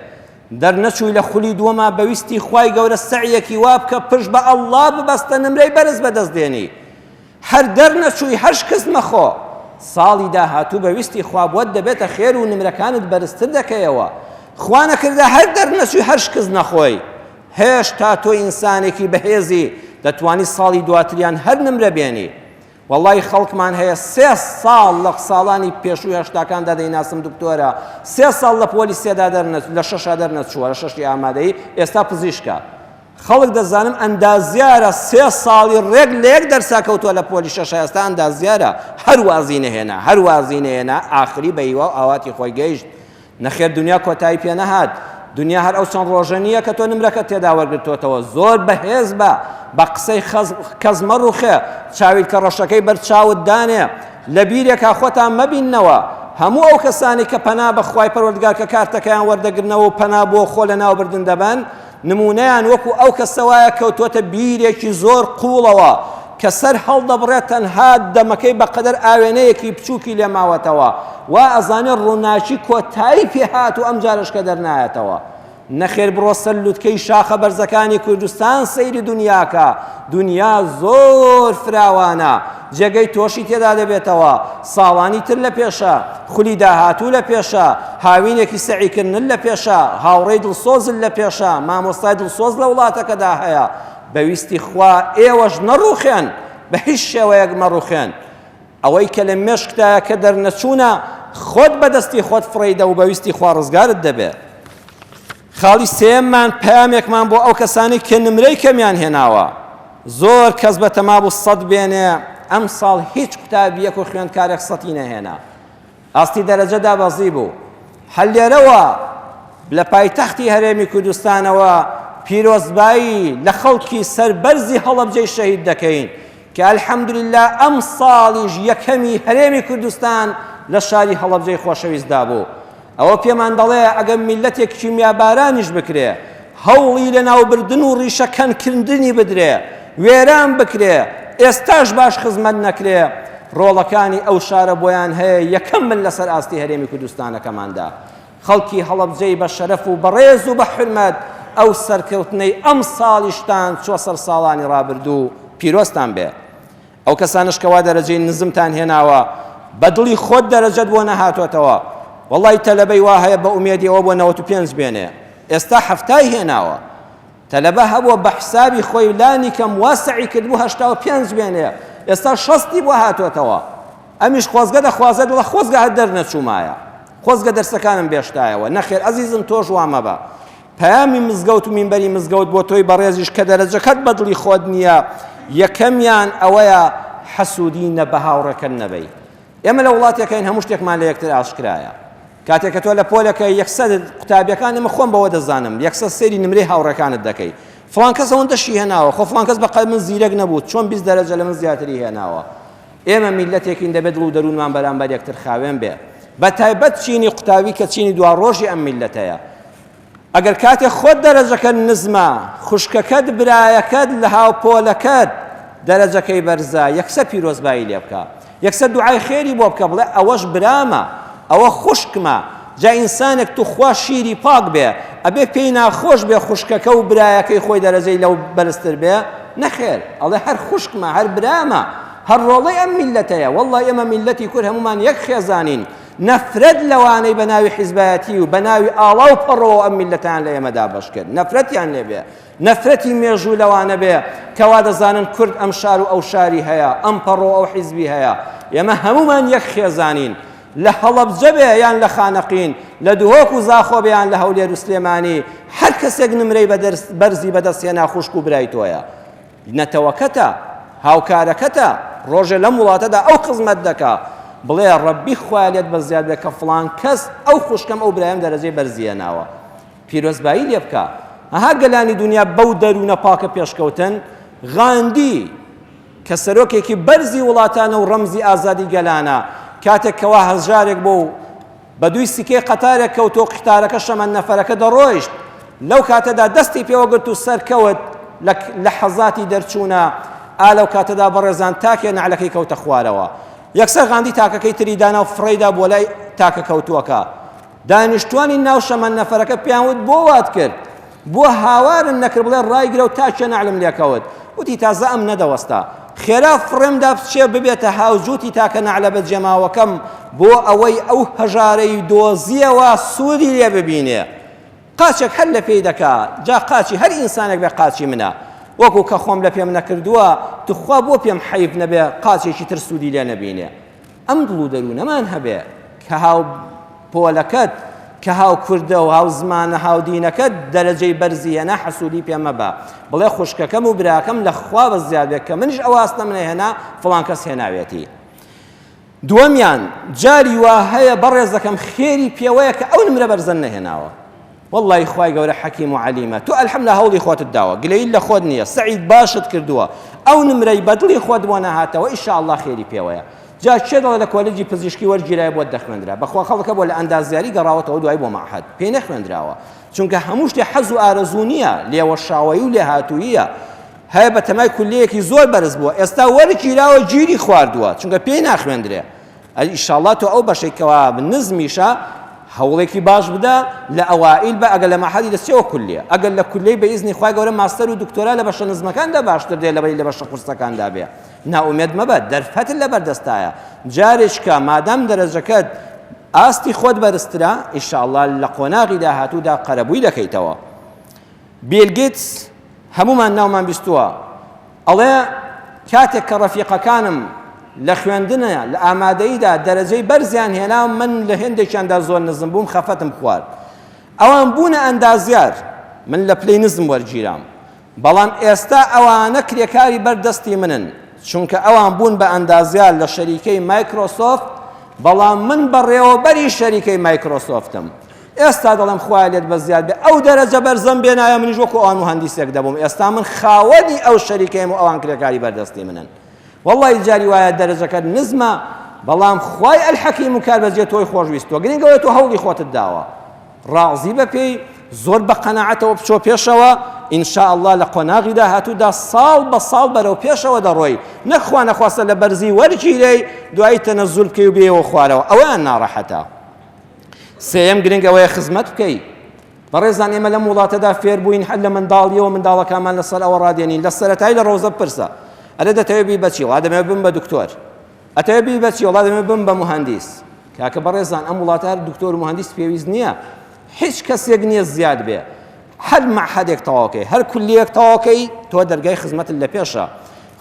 دەرنەچووی لە خولی دووەما بە ویستی خوای گەورە سەعیەکی وا بکە پشت بە اللە ببەستە نمرەی بەرز بەدەست دێنی هەر دەرنەچووی هەر شکست مەخۆ ساڵی داهاتوو بە ویستی خوا بۆت دەبێتە خێر و نمرەکانت بەرزتر دەکەیەوە خوا نەکردە هەر دەرنەچووی هەر شکست نەخۆی هێشتا تۆ ئینسانێکی بەهێزی دەتوانی ساڵی دواتریان هەر نمرە بێنی وەڵای خەڵکمان هەیە سێ ساڵ لە ساڵانی پێشووی هەشتاکاندا دەیناسم دکتۆرە سێ ساڵ لە پۆلی سێدا دەرنەچوو لە شەشا دەرنەچووە لە شەشی ئامادەیی ئێستا پزیشکە خەڵک دەزانم ئەندازیارە سێ ساڵی ڕێک لە یەک دەرسا کەوتووە لە پۆلی شەشا ئێستا ئەندازیارە هەر وازی نەهێنا هەر وازی نەهێنا ئاخری بە هیوا و ئاواتی خۆی گەیشت نەخێر دونیا کۆتایی پێ نەهات دونیا هەر ئەو چەند ڕۆژە نییە کە تۆ نمرەکەت تێدا وەرگرتۆتەوە زۆر بەهێز بە بە قسەی کەس مەڕوخێ چاویلکە ڕەشەکەی بەر چاوت دانێ لە بیرێکا خۆتان مەبیننەوە هەموو ئەو کەسانی کە پەنا بە خوای پەروەردگار کە کارتەکەیان وەردەگرنەوە و پەنا بۆ خۆ لەناوبردن دەبەن نموونەیان وەکو ئەو کەسە وایە کەوتووەتە بیرێکی زۆر قووڵەوە کە سەر هەڵدەبڕێت تەنها دەمەکەی بەقەدەر ئاوێنەیەکی بچووکی لێ ماوەتەوە وا ئەزانێ ڕووناکی کۆتایی پێ هات و ئەمجارەش کە دەرنایەتەوە. نەخێر بڕۆ سەر لوتکەی شاخە بەرزەکانی کوردستان سەیری دونیاکە، دونیا زۆر فراوانە، جێگەی تۆشی تێدا دەبێتەوە، ساڵانی تر لە پێشە، خولی داهاتوو لە پێشە، هاوینێکی سەعیکردنت لە پێشە، هاوڕێی دڵسۆزت لە پێشە، مامۆستای دڵسۆز لە وڵاتەکەدا هەیە، بە ویستی خوا ئێوەش نەڕوخێن، بە هیچ شێوەیەک مەڕوخێن. ئەوەی کە لە مێشکتایە کە دەرنەچوونە، خۆت بە دەستی خۆت فڕێیدە و بە ویستی خوا ڕزگارت دەبێ. خاڵی سێیەممان پەیامێکمان بۆ ئەو کەسانەی کە نمرەی کەمیان هێناوە. زۆر کەس بەتەما بوو سەد بێنێ، ئەمساڵ هیچ قوتابییەک و خوێندکارێک سەتی نەهێنا. ئاستی دەرەجە دابەزیبوو. هەر لێرەوە لە پایتەختی هەرێمی کوردستانەوە پیرۆزبایی لە خەڵکی سەربەرزی هەڵەبجەی شەهید دەکەین کە الحمدللە ئەمساڵیش یەکەمی هەرێمی کوردستان لە شاری هەڵەبجەی خۆشەویستدا بوو. ئەوە پێمان دەڵێ ئەگەر میللەتێک کیمیابارانیش بکرێ، هەوڵی لەناوبردن و ڕیشەکەنکردنی بدرێ، وێران بکرێ، ئێستاش باش خزمەت نەکرێ، ڕۆڵەکانی ئەو شارە بۆیان هەیە یەکەم بن لەسەر ئاستی هەرێمی کوردستانەکەماندا. خەڵکی هەڵەبجەی بە شەرەف و بەڕێز و بە حورمەت ئەو سەرکەوتنەی ئەمساڵیشتان چوە سەر ساڵانی ڕابردوو پیرۆزتان بێ. ئەو کەسانەش کەوا دەرەجەی نزمتان هێناوە بە دڵی خۆت دەرەجەت بۆ نەهاتۆتەوە وەڵی تەلەبەی وا هەیە بە ئومێدی ئەوە بۆ 95 بێنێ ئێستا حەفتای هێناوە تەلەبە هەبووە بە حسابی خۆی لانی کەم وا سەعی کردبوو 85 بێنێ ئێستا شەستی بۆ هاتۆتەوە ئەمیش خۆزگە دەخوازێت دڵە خۆزگە هەر دەرنەچوومایە خۆزگە دەرسەکانم بێشتایەوە نەخێر ئەزیزم تۆش وا مەبە پەیامی مزگەوت و مینبەری مزگەوت بۆ تۆی بەڕێزیش کە دەرەجەکەت بە دڵی خۆت نییە، یەکەمیان ئەوەیە حەسوودی نە بە هاوڕێکەت نەبەی. ئێمە لە وڵاتێکین هەموو شتێکمان لە یەکتر ئاشکرایە. کاتێک کە تۆ لە پۆلەکە یەکسەر قوتابیەکان ئێمە خۆم بەوە دەزانم یەکسەر سەیری نمرەی هاوڕێکانت دەکەی فڵان کەس ئەوەندەشی هێناوە خۆ فڵان کەس بە قەد من زیرەک نەبوو چۆن 20 دەرەجە لە من زیاتری هێناوە ئێمە میللەتێکین دەبێت دڵ و دەروونمان بەرامبەر یەکتر خاوێن بێ بە تایبەت چینی قوتابی کە چینی دواڕۆژی ئەم میللەتەیە ئەگەر کاتێ خۆت دەرەجەکەت نزمە خوشکەکەت برایەکەت لە هاوپۆلەکەت دەرەجەکەی بەرزە یەکسەر پیرۆزبایی لێ بکە یەکسەر دوعای خێری بۆ بکە بڵێ ئەوەش برامە ئەوە خوشکمە جا ئینسانێک توخوا شیری پاک بێ ئەبێ پێی ناخۆش بێ خوشکەکە و برایەکەی خۆی دەرەجەی لەو بەرزتر بێ نەخێر ئەڵێ هەر خوشکمە هەر برامە هەر ڕۆڵەی ئەم میلەتەیە والله ئێمە میلەتی کورد هەمومان یەک خێزانین نەفرەت لەوانەی بە ناوی حیزبایەتی و بە ناوی ئاڵا و پەڕۆوە ئەم میللەتەیان لە ئێمە دابەش کرد نەفرەتیان لێ بێ نەفرەتی مێژوو لەوانە بێ کەوا دەزانن کورد ئەم شار و ئەو شاری هەیە ئەم پەڕۆ ئەو حیزبی هەیە ئێمە هەمومان یەک خێزانین لە هەڵەبجە بێ یان لە خانەقین لە دهۆک و زاخۆ بێ یان لە هەولێر و سلێمانی هەر کەسێک نمرەی بەرزی بەدەست هێنا خوشک و برای تۆیە نەتەوەکەتە، هاوکارەکەتە، ڕۆژێ لەم وڵاتەدا ئەو خزمەت دەکا، بڵێ ڕەبی خوایە لێت بەزیاد بێ کە فڵان کەس ئەو خوشکەم ئەو برایم دەرەجەی بەرزی هێناوە. پیرۆزبایی لێ بکە. ئەها گەلانی دونیا بەو دەروونە پاکە پێشکەوتن، غاندی کە سەرۆکێکی بەرزی وڵاتانە و ڕەمزی ئازادی گەلانە، کاتێک کەوا هەژارێک بۆ و بە دووی سکەی قەتارێک کەوت و قیتارەکە شەمەندنەفەرەکە دەڕۆیشت، لەو کاتەدا دەستی پێوە گرت و سەرکەوت، لە لەحەزاتی دەرچوونا، ئا لەو کاتەدا بەڕێزان تاکێ نەعلەکەی کەوتە خوارەوە. یەکسەر غاندی تاکەکەی تری دانا و فڕێی دا بۆ لای تاکە کەوتووەکە. دانیشتووانی ناو شەمەندنەفەرەکە پێیان وت بۆ وات کرد؟ بۆ هاوارم نەکرد بڵێ ڕایگرە و تاکێ نەعلم لێکەوت؟ وتی تازە ئەم نەدەوەستا. خێرا فڕێم دا بچێ ببێتە هاوجووتی تاکە نەعلە بەجێماوەکەم بۆ ئەوەی ئەو هەژارەی دۆزییەوە سوودی لێ ببینێ. قاچێک هەر لە پێی دەکا، جا قاچی هەر ئینسانێک بێ قاچی منە. وەکوو کە خۆم لە پێم نەکردووە، توخوا بۆ پێم حەیف نەبێ قاچێکی تر سوودی لێ نەبینێ. ئەم دڵ و دەروونەمان هەبێ کە هاو پۆلەکەت کە هاو کوردە و هاو زمانە هاو دینەکەت دەرەجەی بەرزی هێنا حەسوودی پێ مەبە بڵێ خوشکەکەم و براکەم لە خوا بە زیاد بێ کە منیش ئەو ئاستەم نەهێنا فڵان کەس هێناوێتی. دووەمیان جاری وا هەیە بەڕێزەکەم خێری پێوەیە کە ئەو نمرە بەرزە نەهێناوە وەڵڵاهی خوای گەورە حەکیم و عەلیمە تۆ الحمدلله هەوڵی خۆتت داوە گلەیت لە خۆت نییە سەعیت باشت کردووە ئەو نمرەی بەدڵی خۆت بۆ نەهاتەوە ئیشاءاللە خێری پێوەیە جا کێ دەڵێ لە کۆلێجی پزیشکی وەرگیرای بۆت دەخوێندرا بەخوا خەڵکە بۆ لە ئەندازیاری گەڕاوەتەوە دوای بۆ مەعهەد پێی نەخوێندراوە چونکە هەموو شتێ حەز و ئارەزوو نییە لێوەشاوەیی و لێهاتووییە هەیە بە تەمای کولیەیەکی زۆر بەرز بووە ئێستا وەرگیراوە گیری خواردووە چونکە پێی ناخوێندرێ ئیشاڵڵا تۆ ئەو بەشەی کەوا نزمیشە هەوڵێکی باش بدە لە ئەوائیل بە ئەگەر لە مەحەدی دەچیەوە کولیە ئەگەر لە کولیەی بە ئیزنی خوای گەورە ماستەر و دکتۆرا لە بەشە نزمەکاندا باشتر دێ لەبەری لە بەشە قورسەکاندا بێ نائومێد مەبە دەرفەتت لەبەر دەستایە جارێککە مادام دەرەجەکەت ئاستی خۆت بەرزترە ئیشاڵڵا لە قۆناغی داهاتوودا قەرەبووی دەکەیتەوە بیل گیتس هەموومان ناومان بیستووە ئەڵێ کاتێک کە ڕەفیقەکانم لە خوێندنە لە ئامادەییدا دەرەجەی بەرزیان هێنا من لە هێندێکیاندا زۆر نزم بووم خەفەتم خوارد ئەوان بوونە ئەندازیار من لە پلەی نزم وەرگیرام بەڵام ئێستا ئەوانە کرێکاری بەر دەستی منن چونکە ئەوان بوون بە ئەندازیار لە شەریکەی مایکرۆسۆفت بەڵام من بەڕێوەبەری شەریکەی مایکرۆسۆفتم ئێستا دەڵێم خوایە لێت بەزیاد بێ ئەو دەرەجە بەرزەم بێنایە منیش وەکو ئەوان موهەندیسێک دەبووم ئێستا من خاوەنی ئەو شەریکەیم و ئەوان کرێکاری بەردەستی منن وەڵڵاهی جاری وایە دەرەجەکەت نزمە. بەڵام خوای الحکیم و کاربەجێ تۆی خۆشویستووە گرنگ ئەوەیە تۆ هەوڵی خۆتت داوە ڕازی بە پێی زۆر بە قەناعەتەوە بچۆ پێشەوە إن شاء الله لە قۆناغی داهاتوودا ساڵ بە ساڵ بەرەو پێشەوە دەڕۆی نەک خوا نەخواستە لە بەرزی وەرگیرەی دوایی تەنەزول بکەی و بێیەوە خوارەوە ئەوەیان ناڕەحەتە سێیەم گرنگ ئەوەیە خزمەت بکەی بەڕێزان ئێمە لەم وڵاتەدا فێر بووین هەر لە منداڵیەوە منداڵەکانمان لەسەر ئەوە ڕادێنین لە سەرەتای لە ڕەوزە بپرسە ئەرێ دەتەوێت بی بەچی وڵا دەمەوێت بم بە دکتۆر ئەتەوێت بی بەچی وڵا دەمەوێت بم بە مهندیس کاکە بەڕێزان ئەم وڵاتە هەر دکتۆر و مهندیس پێویست نییە هیچ کەسێک نییە زیاد بێ هەر مەعهەدێک تەواوکەی هەر کولیەک تەواوکەی تۆ دەرگای خزمەتت لە پێشە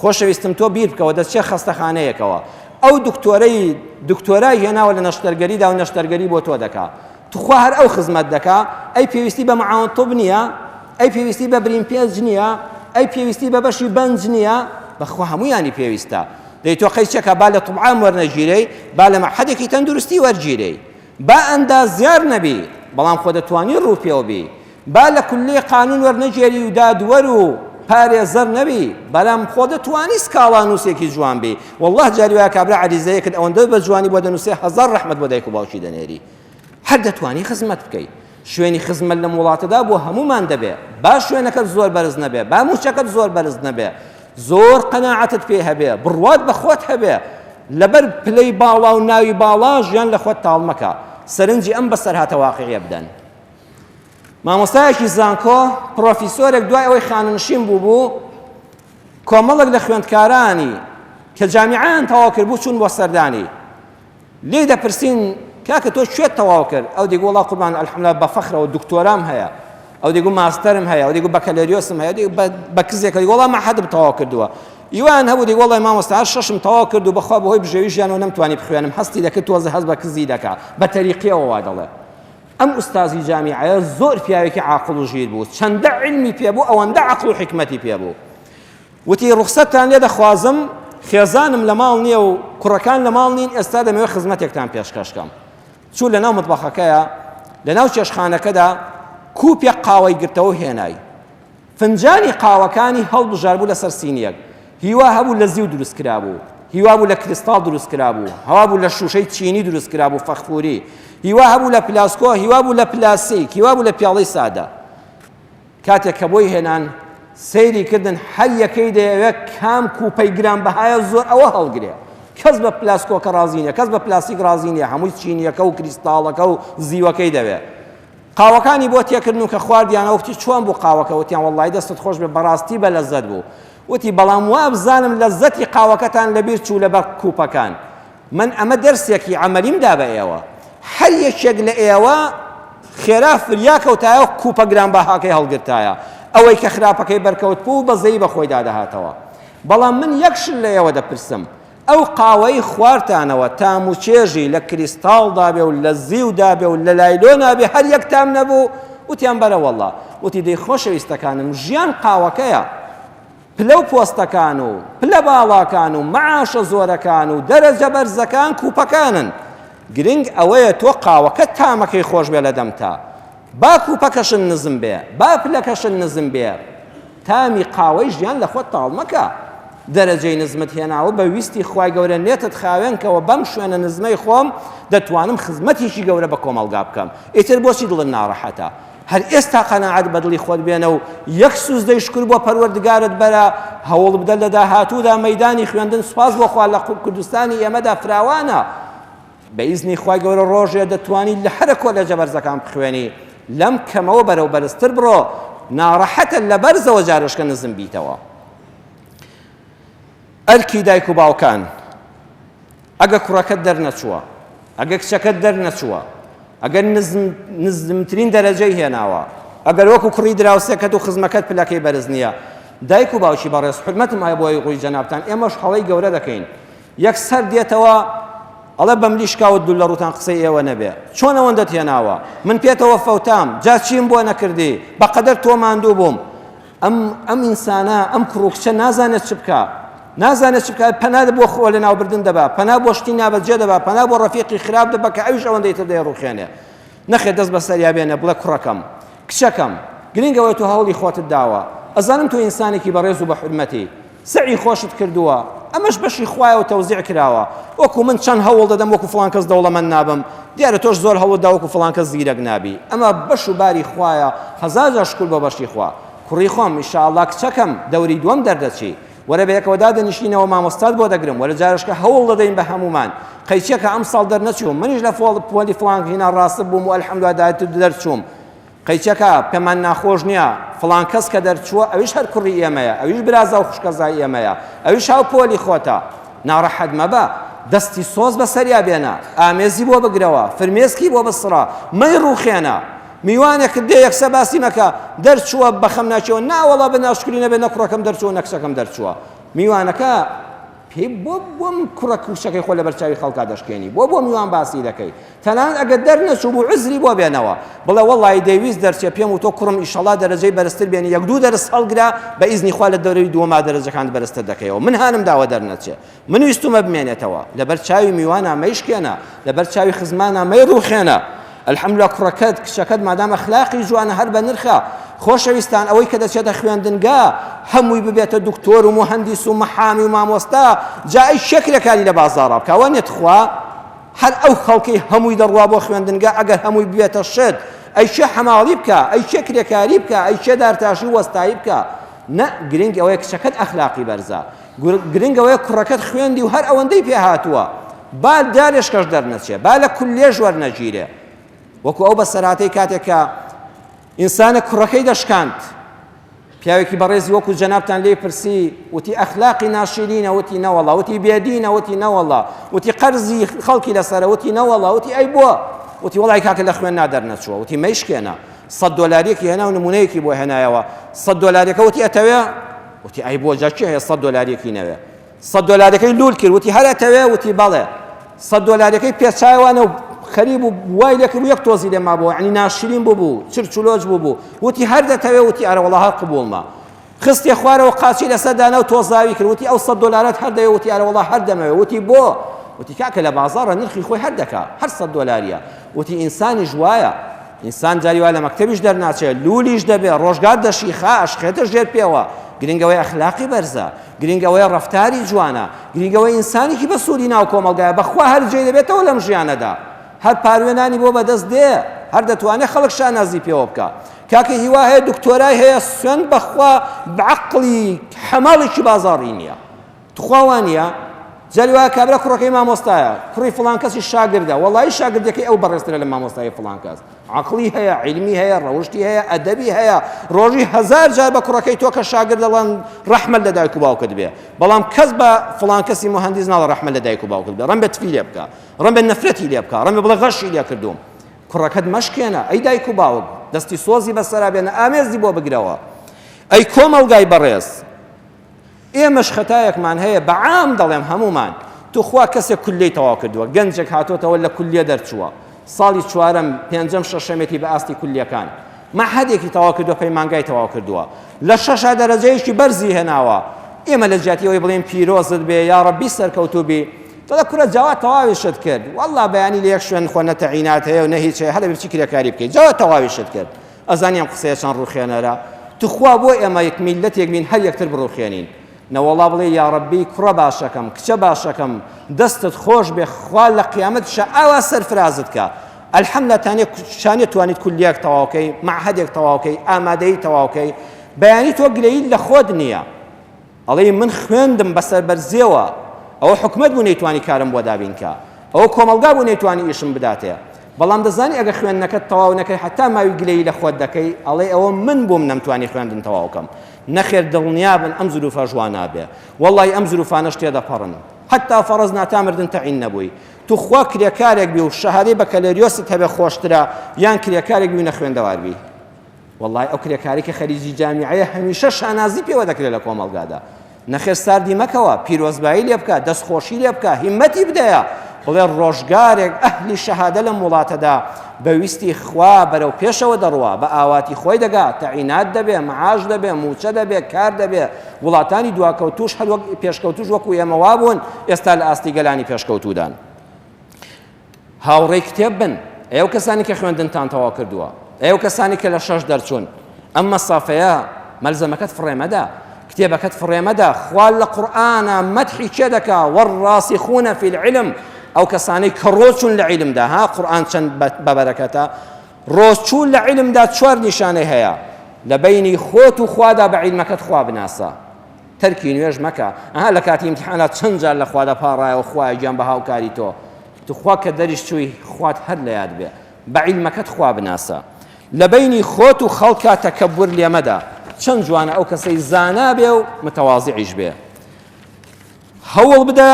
خۆشەویستم تۆ بیر بکەوە دەچێ خەستەخانەیەکەوە ئەو دکتۆرەی دکتۆرای هێناوە لە نەشتەرگەریدا و نەشتەرگەری بۆ تۆ دەکا تخوا هەر ئەو خزمەت دەکا ئەی پێویستی بە معاون طب نییە ئەی پێویستی بە برین پێنج نییە ئەی پێویستی بە بەشی بەنج نییە بەخوا هەمویانی پێویستە دەی تۆ قەیچەکە با لە طبعام وەرنەگیرەی با لە مەعهەدێکی تەندروستی وەرگیرەی با ئەندازیار نەبی بەڵام خۆ دەتوانی ڕووپێو بی با لە کولیەی قانون وەرنەگێری و دادوەر و پارێزەر نەبی بەلام خۆ دەتوانی سکاڵا نووسێکی جوان بی والله جاری وایە کابرا عەریزەیەکت ئەوەندە بە جوانی بۆ دەنووسێ هەزار ڕەحمەت بۆ دایک و باوکی دەنێری هەر دەتوانی خزمەت بکەی شوێنی خزمەت لەم وڵاتەدا بۆ هەمومان دەبێ با شوێنەکەت زۆر بەرز نەبێ با موچەکەت زۆر بەرز نەبێ زۆر قەناعەتت پێ هەبێ بڕوات بە خۆت هەبێ لەبەر پلەی باڵا و ناوی باڵا ژیان لە خۆت تاڵ مەکە سەرنجی ئەم بەسەرهاتە واقعیە بدەن مامۆستایەکی زانکۆ پرۆفیسۆرێک دوای ئەوەی خانەنشین بوو بوو کۆمەڵێک لە خوێندکارانی کە جامیعیان تەواو کرد بوو چوون بۆ سەردانی لێی دەپرسین کاکە تۆ کوێت تەواو کرد ئەو دەیگو وەڵا قوربان الحمدلله بە فەخرەوە دکتۆرام هەیە ئەو دەیگو ماستەرم هەیە ئەو دەیگو بەکەلەریۆسم هەیە دەیگو بە کزێکە دەیگو وەڵا مەعهەدم تەواو کردووە ئیوان هەبوو دەیگو وەڵای مامۆستا هەر شەشم تەواو کرد و بەخوا بەهۆی بژێوی ژیانەوە نەمتوانی بخوێنم هەستی دەکرد تۆزە هەست بە کزی دەکا بە تەریقیەوە وا دەڵێ ئەم ئوستازی جامیعەیە زۆر پیاوێکی عاقڵ و ژیر بوو چەندە عیلمی پێ بوو ئەوەندە عەقڵ و حیکمەتی پێ بوو وتی ڕوخسەتتان لێ دەخوازم خێزانم لە ماڵ نییە و کوڕەکان لە ماڵ نین ئێستا دەمەوێت خزمەتێکتان پێشکەش کەم چوو لەناو مەتبەخەکەیە لەناو چێشخانەکەدا کوپێک قاوەی گرتەوە هێنای فنجانی قاوەکانی هەڵبژاربوو لەسەر سینیەک هیوا هەبوو لە زیو دروست کرابوو هیوا بوو لە کریستاڵ دروست کرابوو هەوا بوو لە شوشەی چینی دروست کرابوو فەخفوری هیوا هەبوو لە پلاسکۆ هیوا بوو لە پلاسیک هیوا بوو لە پیاڵەی سادە کاتێک کە بۆی هێنان سەیری کردن هەر یەکەی دەیەوێت کام کوپەی گرانبەهایە زۆر ئەوە هەڵگرێ کەس بە پلاسکۆکە ڕازی نییە کەس بە پلاستیک ڕازی نییە هەمووی چینیەکە و کریستاڵەکە و زیوەکەی دەوێت قاوەکانی بۆ تێکردن و کە خواردیانەوە وتی چۆن بوو قاوەکە وتیان وەڵڵاهی دەستت خۆش بێ بەڕاستی بە لەزەت بوو وتی بەڵام وابزانم لەزەتی قاوەکەتان لەبیر چوو لەبەر کوپەکان من ئەمە دەرسێکی عەمەلیم دا بە ئێوە هەر یەکێک لە ئێوە خێرا فریا کەوتایە و کوپە گرانبەهاکەی هەڵگرتایە ئەوەی کە خراپەکەی بەرکەوت بوو بەزەیی بە خۆیدا دەهاتەوە بەڵام من یەک شت لە ئێوە دەپرسم ئەو قاوەی خوارتانەوە تام و چێژی لە کریستاڵدا بێ و لە زیودا بێ و لە لایلۆنا بێ هەر یەک تام نەبوو وتیان بەرە وەڵڵا وتی دەی خۆشەویستەکانم ژیان قاوەکەیە پلە و پۆستەکان و پلە باڵاکان و مەعاشە زۆرەکان و دەرەجە بەرزەکان کوپەکانن گرنگ ئەوەیە تۆ قاوەکەت تامەکەی خۆش بێ لە دەمتا با کوپەکەشت نزم بێ با پلەکەشت نزم بێ تامی قاوەی ژیان لە خۆت تاڵ مەکە دەرەجەی نزمت هێناوە بە ویستی خوای گەورە نێتت خاوێن کەوە بەم شوێنە نزمەی خۆم دەتوانم خزمەتێکی گەورە بە کۆمەڵگا بکەم ئیتر بۆچی دڵت ناڕەحەتە هەر ئێستا قەناعەت بە دڵی خۆت بێنە و یەک سوزدەی شوکر بۆ پەروەردگارت بەرە، هەوڵ بدە لە داهاتوودا مەیدانی خوێندن سوپاس بۆ خوا لە کوردستانی ئێمەدا فراوانە، بە ئیزنی خوای گەورە ڕۆژێ دەتوانی لە هەرە کۆلێجە بەرزەکان بخوێنی، لەم کەمەوە بەرەو بەرزتر بڕۆ، ناڕەحەتە لە بەرزەوە جارێشکە نزم بیتەوە. ئەرکی دایک و باوکان. ئەگە کوڕەکەت دەرنەچووە، ئەگە کچەکەت دەرنەچووە، ئەگەر نزم نزمترین دەرەجەی هێناوە، ئەگەر وەکو کوڕی دراوسێکەت و خزمەکەت پلەکەی بەرز نییە، دایک و باوکی بەڕێز حورمەتم هەیە بۆ ڕووی جەنابتان، ئێمەش هەڵەی گەورە دەکەین، یەکسەر دێتەوە ئەڵێ بەملی شکاوت دوور لە ڕووتان قسەی ئێوە نەبێ، چۆن ئەوەندەت هێناوە، من پێتەوە فەوتام، جا چیم بۆ نەکردی، بەقەدەر تۆ ماندوو بووم. ئەم ئەم ئینسانە ئەم کوڕ و کچە نازانێت چ بکا نازانێت چ بکا پەنا بۆ خۆ لە ناوبردن دەبا پەنا بۆ شتی نابەجێ دەبا پەنا بۆ ڕەفیقی خراپ دەبا کە ئەویش ئەوەندەی تر دەیڕوخێنێ نەخێر دەست بەسەریا بێنە بڵێ کوڕەکەم کچەکەم گرنگ ئەوەیە تۆ هەوڵی خۆتت داوە ئەزانم تۆ ئینسانێکی بەڕێز و بە حورمەتی سەعی خۆشت کردووە. ئەمەش بەشی خوایە و تەوزیع کراوە. وەکو من چەند هەوڵ دەدەم وەکو فڵان کەس دەوڵەمەند نابم، دیارە تۆش زۆر هەوڵت دا وەکو فڵان کەس زیرەک نابی. ئەمە بەش و باری خوایە، هەزارجار شوکر بۆ بەشی خوا. کوڕی خۆم، ئیشاڵڵا کچەکەم، دەوری دووەم دەردەچی. وەرە بەیەکەوە دادەنیشینەوە مامۆستات بۆ دەگرم، وەرە جارێشکە هەوڵ دەدەین بە هەموومان. قەیچیەکە ئەمساڵ دەرنەچووم، منیش لە پۆلی فڵان هینا ڕاستب بووم و ئەلحەمدوا دەرچووم. قەیچەکە، پێمان ناخۆش نییە، فڵان کەس کە دەرچووە ئەویش هەر کوڕی ئێمەیە، ئەویش برازا و خوشکەزای ئێمەیە، ئەویش هاو پۆلی خۆتە. ناڕەحەت مەبە، دەستی سۆز بە سەریا بێنە، ئامێزی بۆ بگرەوە، فرمێسکی بۆ بسڕە، مەیڕووخێنە. میوانێکت دێ یەکسەر باسی مەکە، دەرچووە، بە خەمناکیەوە، نا وەڵا بە ناشکری نەبێ نە کوڕەکەم دەرچووە نە کچەکەم دەرچووە. میوانەکە پێی بۆ بۆم کوڕە کوچەکەی خۆ لەبەر چاوی خەڵکا دەشکێنی بۆ بۆ میوان باسی دەکەی تەنانەت ئەگەر دەرنەچوو بوو عوزری بۆ بێنەوە بڵێ وەڵی دەیویست دەرچێ پێم و تۆ کوڕم ئیشەڵا دەرەجەی بەرزتر بێنی یەک دوو دەرس هەڵگرە بە ئیزنی خوا لە دەورەی دووەما دەرەجەکانت بەرزتر دەکەیەوە من هانم داوە دەرنەچێ من ویستومە بمێنێتەوە لەبەر چاوی میوانا مەیشکێنە لەبەر چاوی خزمانا مەیڕوخێنە الحمدللە کوڕەکەت کچەکەت مادام ئەخلاقی جوانە هەر بە نرخە خۆشەویستان ئەوەی کە دەچێتە خوێندنگا هەمووی ببێتە دکتۆر و موهەندیس و مەحامی و مامۆستا جا ئەی کێ کرێکاری لە بازاڕا بکا وە نیە تخوا هەر ئەو خەڵکەی هەمووی دەڕوا بۆ خوێندنگا ئەگەر هەمووی ببێتە شت ئەی کێ حەماڵی بکا ئەی کێ کرێکاری بکا ئەی کێ دارتاشی و وەستایی بکا نە گرنگ ئەوەیە کچەکەت ئەخلاقی بەرزە گرنگ ئەوەیە کوڕەکەت خوێندی و هەر ئەوەندەی پێ هاتووە با دارێشکەش دەرنەچێ با لە کولێژ وەرنەگیرێ وەکو ئەو بەسەرهاتەی کاتێک کە ئینسانە کوڕەکەی دەشکاند پیاوێکی بەڕێزی وەکو جەنابتان لێی پرسی وتی ئەخلاقی ناشرینە وتی نەوەڵا وتی بێدینە وتی نەوەڵا وتی قەرزی خەڵکی لەسەرە وتی نەوەڵا وتی ئەی بۆ وتی وەڵای کاکە لە خوێن نادەرنەچووە وتی مەیشکێنە سەد دۆلاریەکی هێنا و نمونەیەکی بۆ هێنایەوە سەد دۆلاریەکە وتی ئەتەوێ وتی ئەی بۆ جا کێ هەیە سەد دۆلاریەکی نەوێ سەد دۆلارەکەی لول کرد وتی هەر ئەتەوێ وتی بەڵێ سەد دۆلارەکەی پێچایوانە و خەریب و وای لێکرد یەک تۆزی لێ مابوو یعنی ناشرین بوو بوو چرچ و لۆچ بوو بوو وتی هەر دەتەوێ وتی ئەرە وەڵا هەر قبوڵمە خستێ خوارەوە قاچی لەسەر دانا و تۆزاوی کرد وتی ئەو سەد دۆلارەت هەر دەوێ وتی ئەرە وەڵا هەر دەمەوێ وتی بۆ وتی کاکە لە بازاڕە نرخی خۆی هەر دەکا هەر سەد دۆلاریە وتی ئینسانیش وایە ئینسان جاری وا لە مەکتەبیش دەرناچێ لولیش دەبێ ڕۆژگار دەشیخا ئەشخێتە ژێر پێوە گرنگ ئەوەیە ئەخلاقی بەرزە گرنگ ئەوەیە ڕەفتاری جوانە، گرنگ ئەوەیە ئینسانێکی بەسوودی ناو کۆمەڵگایە، بەخوا هەر جێی دەبێتەوە لەم ژیانەدا، هەر پاروێ نانی بۆ بەدەست دێ، هەر دەتوانێ خەڵک شانازی پێوە بکا. کاکە هیوا هەیە دکتۆرای هەیە سوێند بەخوا بەعەقڵی حەماڵێکی بازاڕی نییە. تخوا وا نییە؟ جاری وایە کابرا کوڕەکەی مامۆستایە، کوڕی فڵان کەسی شاگردە، وەڵایی شاگردەکەی ئەو بەڕێزترە لە مامۆستای فڵان کەس. عەقڵی هەیە، عیلمی هەیە، ڕەوشتی هەیە، ئەدەبی هەیە، ڕۆژی هەزار جار بە کوڕەکەی تۆ کە شاگرد دەڵێن ڕەحمەت لە دایک و باوکت بێ، بەڵام کەس بە فڵان کەسی موهەندیس ناڵێ ڕەحمەت لە دایک و باوکت بێ، ڕەنگە تفی لێ بکا، ڕەنگە نەفرەتی لێ بکا، ڕەنگە بڵێ غەشی لێ کردووم. کوڕەکەت مەشکێنە، ئەی دایک و باوک، دەستی سۆزی بەسەرا بێنە، ئامێزی بۆ بگرەوە. ئەی کۆمەڵگای بەڕێز، ئێمەش خەتایەکمان هەیە بە عام دەڵێم هەموومان توخوا کەسێک کولیەی تەواو کردووە گەنجێک هاتۆتەوە لە کولیە دەرچووە ساڵی چوارەم پێنجەم شەشەمێتی بە ئاستی کولیەکان مەعهەدێکی تەواو کردووە پەیمانگای تەواو کردووە لە شەشا دەرەجەیەکی بەرزی هێناوە ئێمە لە جیاتی ئەوەی بڵێن پیرۆزت بێ یا ڕەبی سەرکەوتوو بی دەڵێ کوڕە جاوا تەواویشت کرد والله بەیانی لە یەک شوێن خۆ نە تەعینات هەیە و نە هیچ هەیە هەر بچی کرێکاری بکەیت جاوا تەواویشت کرد ئەزانی ئەم قسەیە چەند ڕوخێنەرە توخوا بۆ ئێمە یەک میللەتێک بین هەر یەکتر بڕوخێنین نەوەڵا بڵێ یاڕەبی کوڕە باشەکەم کچە باشەکەم دەستت خۆش بێ خوا لە قیامەتشا ئاوا سەرفرازت کە الحمد لله تانێ شانێ توانیت کولیەک تەواوکەی مەعهەدێک تەواوکەی ئامادەیی تەواوکەی بەیانی تۆ گلەییت لە خۆت نییە ئەڵێی من خوێندم بە سەربەرزیەوە، ئەوە حکومەت بوو نەیتوانی کارم بۆ دابین کا، ئەوە کۆمەڵگا بوو نەیتوانی ئیشم بداتێ، بەڵام دەزانی ئەگەر خوێندنەکەت تەواو نەکەی حەتا ماوی گلەیی لە خۆت دەکەی ئەڵێی ئەوە من بووم نەمتوانی خوێندن تەواو کەم، نەخێر دڵنیابن ئەم زروفەش وا نابێ، وەڵڵاهی ئەم زروفانەش تێدەپەڕن، حەتا فەڕەزنا تا مردن تەعین نەبووی، توخوا کرێکارێک بی و شەهادەی بەکەلەریۆست هەبێ خۆشترە یان کرێکارێک بی و نەخوێندەوار بی؟ وەڵای ئەو کرێکارەی کە خەریجی جامیعەیە هەمیشە شانازی پێوە دەکرێت لە کۆمەڵگادا نەخێر ساردی مەکەوە پیرۆزبایی لێ بکە دەستخۆشی لێ بکە هیمەتی بدەیە بڵێ ڕۆژگارێک ئەهلی شەهادە لەم وڵاتەدا بە ویستی خوا بەرەو پێشەوە دەڕوا بە ئاواتی خۆی دەگا تەعینات دەبێ معاش دەبێ موچە دەبێ کار دەبێ وڵاتانی دواکەوتوش هەر وەک پێشکەوتوش وەکو ئێمە وابوون ئێستا لە ئاستی گەلانی پێشکەوتوودان هاوڕێی کتێب بن ئەی ئەو کەسانی کە خوێندنتان تەواو کردووە ئەی ئەو کەسانی کە لە شەش دەرچوون ئەم مەسافەیە مەلزەمەکەت فڕێ مەدە. کتێبەکەت فڕێ مەدە، خوا لە قورئانا مەدحی کێ دەکا، والراسخون فی العلم، ئەو کەسانەی کە ڕۆچوون لە عیلمدا، ها قورئان چەند بەبەرەکەتە، ڕۆچوون لە عیلمدا چوار نیشانەی هەیە، لە بەینی خۆت و خوادا بە عیلمەکەت خوا بناسە، تەرکی نوێژ مەکە، ئەها لە کاتی ئیمتیحانا چەند جار لە خوا دەپاڕایەوە خوایە گیان بە هاوکاری تۆ، توخوا کە دەریش چووی خوات هەر لە یاد بێ، بە عیلمەکەت خوا بناسە. لە بەینی خۆت و خەڵکا تەکەبور لێ مەدە، چەند جوانە ئەو کەسەی زانا بێ و متەوازعیش بێ. هەوڵ بدە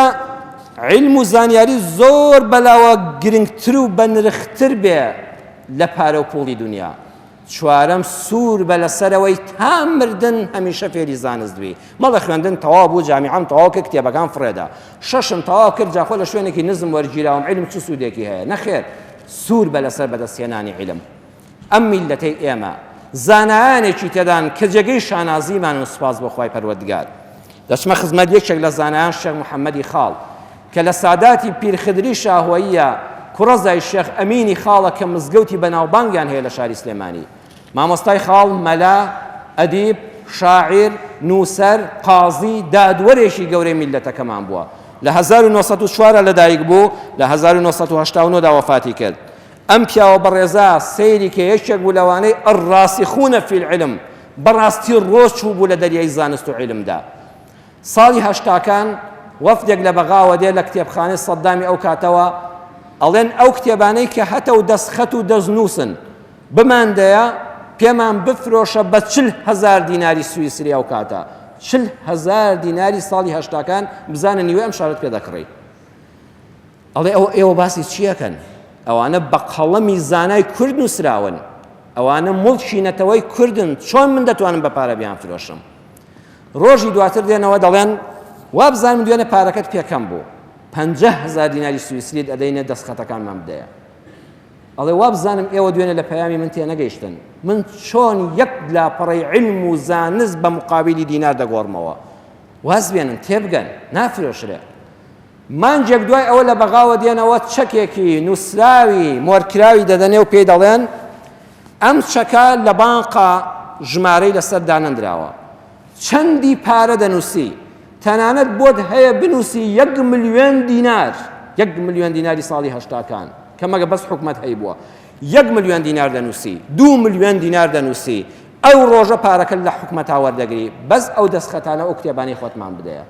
عیلم و زانیاری زۆر بەلاوە گرنگتر و بەنرختر بێ لە پارە و پوڵی دنیا. چوارەم سوور بە لەسەرەوەی تا مردن هەمیشە فێری زانست بی مەڵێ خوێندن تەواو بوو جامیعەم تەواو کرد کتێبەکان فڕێدا شەشم تەواو کرد جاخۆ لە شوێنێکی نزم وەرگیراوم عیلم چ سوودێکی هەیە نەخێر سوور بە لەسەر بەدەستهێنانی عیلم. ئەم میللەتەی ئێمە زانایانێکی تێدان کە جێگەی شانازیمان و سوپاس بۆ خوای پەروەردگار. دەچمە خزمەت یەکێک لە زانایان شێخ محەممەدی خاڵ کە لە ساداتی پیرخدری شاهۆییە کوڕەزای شێخ ئەمینی خاڵە کە مزگەوتی بەناوبانگیان هەیە لە شاری سلێمانی. مامۆستای خاڵ مەلا، ئەدیب، شاعیر، نووسەر، قازی، دادوەرێکی گەورەی میللەتەکەمان بووە. لە 1904 لەدایک بوو، لە 1989 دا وەفاتی کرد. ئەم پیاوە بەڕێزە سەیری کە یەکێک بوو لەوانەی الراسخون فی العلم، بەڕاستی ڕۆچوو بوو لە دەریای زانست و عیلمدا. ساڵی هەشتاکان وەفدێک لە بەغاوە دێ لە کتێبخانەی سەدامی ئەو کاتەوە ئەڵێن ئەو کتێبانەی کە هەتە و دەستخەت و دەستنووسن بماندەیە پێمان بفرۆشە بە 40هزار دیناری سویسری ئەو کاتە 40هزار دیناری ساڵی هەشتاکان بزانە نیوەی ئەم شارەت پێ دەکڕی ئەڵێ ئەوە ئێوە باسی چیەکەن ئەوانە بە قەڵەمی زانای کورد نووسراون ئەوانە موڵکی نەتەوەی کوردن چۆن من دەتوانم بە پارە بیان فرۆشم ڕۆژی دواتر دێنەوە دەڵێن وابزانم دوێنێ پارەکەت پێکەم بوو 50 هزار دیناری سویسریت ئەدەینە دەستخەتەکانمان بدەیە ئەڵێ وابزانم ئێوە دوێنێ لە پەیامی من تێنەگەیشتن من چۆن یەک لاپەڕەی علم و زانست بە مقابلی دینار دەگۆڕمەوە واز بێنن تێبگەن نافرۆشرێ مانگێک دوای ئەوە لە بەغاوە دێنەوە چەکێکی نووسراوی مۆرکراوی دەدەنێ و پێی دەڵێن ئەم چەکە لە بانقا ژمارەی لەسەر دانەندراوە چەندی پارە دەنووسی تەنانەت بۆت هەیە بنووسی یەک ملیۆن دینار یەک ملیۆن دیناری ساڵی هەشتاکان کە مەگە بەس حکومەت هەیبووە یەک ملیۆن دینار دەنووسی دوو ملیۆن دینار دەنووسی ئەو ڕۆژە پارەکە لە حکومەتا وەردەگری بەس ئەو دەستخەتانە ئەو کتێبانەی خۆتمان بدەیە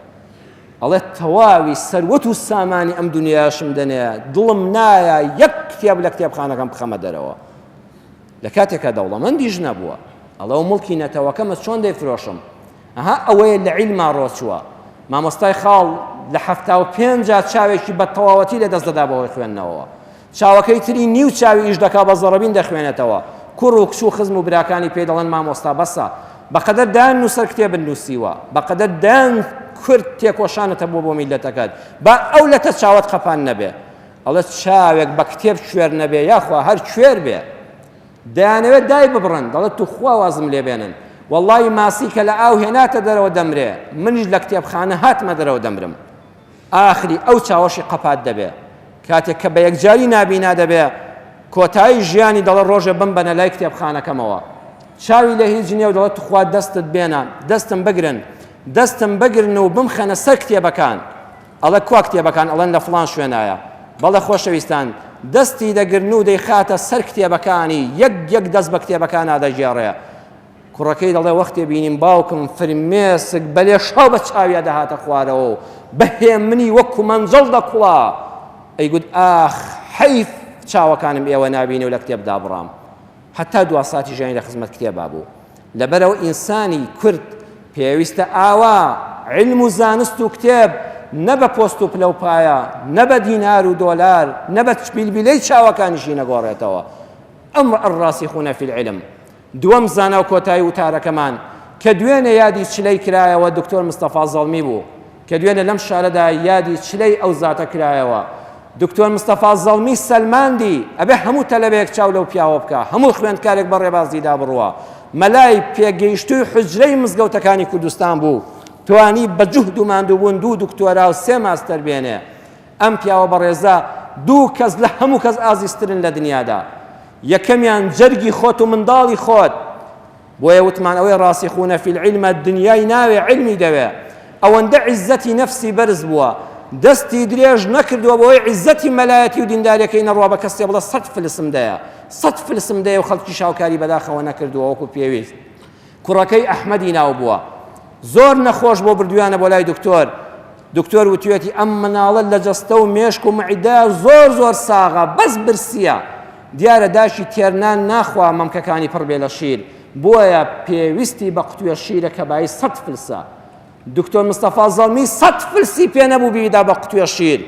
ئەڵێ تەواوی سەروەت و سامانی ئەم دنیاشم دەنێ دڵم نایە یەک کتێب لە کتێبخانەکەم بخەمە دەرەوە لە کاتێکا دەوڵەمەندیش نەبووە ئەڵێ موڵکی نەتەوەکەمە چۆن دەیفرۆشم ئەها ئەوەیە لە عیلما ڕۆچووە مامۆستای خاڵ لە حەفتا و پێنجا چاوێکی بە تەواوەتی لە دەست دەدا بەهۆی خوێندنەوەوە چاوەکەی تری نیو چاوی ئیش دەکا بە زەڕەبین دەخوێنێتەوە کوڕ و کچ و خزم و براکانی پێی دەڵێن مامۆستا بەسە بەقەدەر دەیان نووسەر کتێبت نووسیوە بەقەدەر دەیان کورد تێکۆشانت هەبووە بۆ میللەتەکەت با ئەو لەتە چاوەت قەپان نەبێ ئەڵێ چاوێک بە کتێب کوێر نەبێ یاخوا هەر کوێر بێ دەیانەوێت دای ببڕن دەڵێت توخوا وازم لێبێنن وەڵی ماسی کە لە ئاو هێناتە دەرەوە دەمرێ منیش لە کتێبخانە هاتمە دەرەوە دەمرم ئاخری ئەو چاوەشی قەپات دەبێ کاتێک کە بە یەکجاری نابینا دەبێ کۆتایی ژیانی دەڵێ ڕۆژێ بمبەنە لای کتێبخانەکەمەوە چاوی لە هیچ نییە و دەڵێت توخوا دەستت بێنە دەستم بگرن دەستم بگرن و بمخەنە سەر کتێبەکان ئەڵێ کوا کتێبەکان ئەڵێن لە فڵان شوێنایە بەڵێ خۆشەویستان دەستی دەگرن و دەیخاتە سەر کتێبەکانی یەک یەک دەست بە کتێبەکانا دەگێڕێ کوڕەکەی دەڵێ وەختێ بینیم باوکم فرمێسک بە لێشاو بە چاویا دەهاتە خوارەوە و بە هێمنی وەکو مەنجەڵ دەکوڵا ئەیگوت ئاخ حەیف چاوەکانم ئێوە نابینێ و لە کتێب دابڕام هەتا دوا ساتی ژیانی لە خزمەت کتێبا بوو. لەبەرئەوە ئینسانی کورد پێویستە ئاوا عیلم و زانست و کتێب نە بە پۆست و پلە و پایە، نە بە دینار و دۆلار، نە بە بیلبیلەی چاوەکانیشی نەگۆڕێتەوە. ئەم الراسخون فی العلم. دووەم زانا و کۆتایی وتارەکەمان کە دوێنێ یادی چلەی کرایەوە دکتۆر مستەفا زەڵمی بوو. کە دوێنێ لەم شارەدا یادی چلەی ئەو زاتە کرایەوە دکتۆر مستەفا زەڵمی سەلماندی ئەبێ هەموو تەلەبەیەک چاو لەو پیاوە بکا هەموو خوێندکارێک بە ڕێبازیدا بڕوا مەلای پێگەیشتووی حوجرەی مزگەوتەکانی کوردستان بوو توانی بە جوهد و ماندووبوون دوو دکتۆرا و سێ ماستەر بێنێ ئەم پیاوە بەڕێزە دوو کەس لە هەموو کەس ئازیزترن لە دنیادا یەکەمیان جەرگی خۆت و منداڵی خۆت. بۆیە وتمان ئەوەی ڕاسیخونە فی العلم دنیای ناوێ عیلمی دەوێ. ئەوەندە عیزەتی نەفسی بەرز بووە دەستی درێژ نەکردووە بۆی عیزەتی مەلایەتی و دینداریەکەی نەڕوا بە کەسێ بڵێ سەت فلسم دەیە سەت فلسم دەیە و خەڵکی شاوکاری بەداخەوە نەکردووە وەکو پێویست. کوڕەکەی ئەحمەدی ناو بووە زۆر نەخۆش بۆ بردویانە بۆ لای دکتۆر دکتۆر وتوێتی ئەم مناڵە لە جەستە و مێشک و معدە زۆر زۆر ساغە بەس برسیە دیارە داشی تێرنان ناخوا مەمکەکانی پڕ بێ لە شیر بۆیە پێویستی بە قوتوێ شیرە کە بایی سەد فلسە دکتۆر مستەفا زەڵمی سەد فلسی پێ نەبوو بیدا بە قوتوێ شیر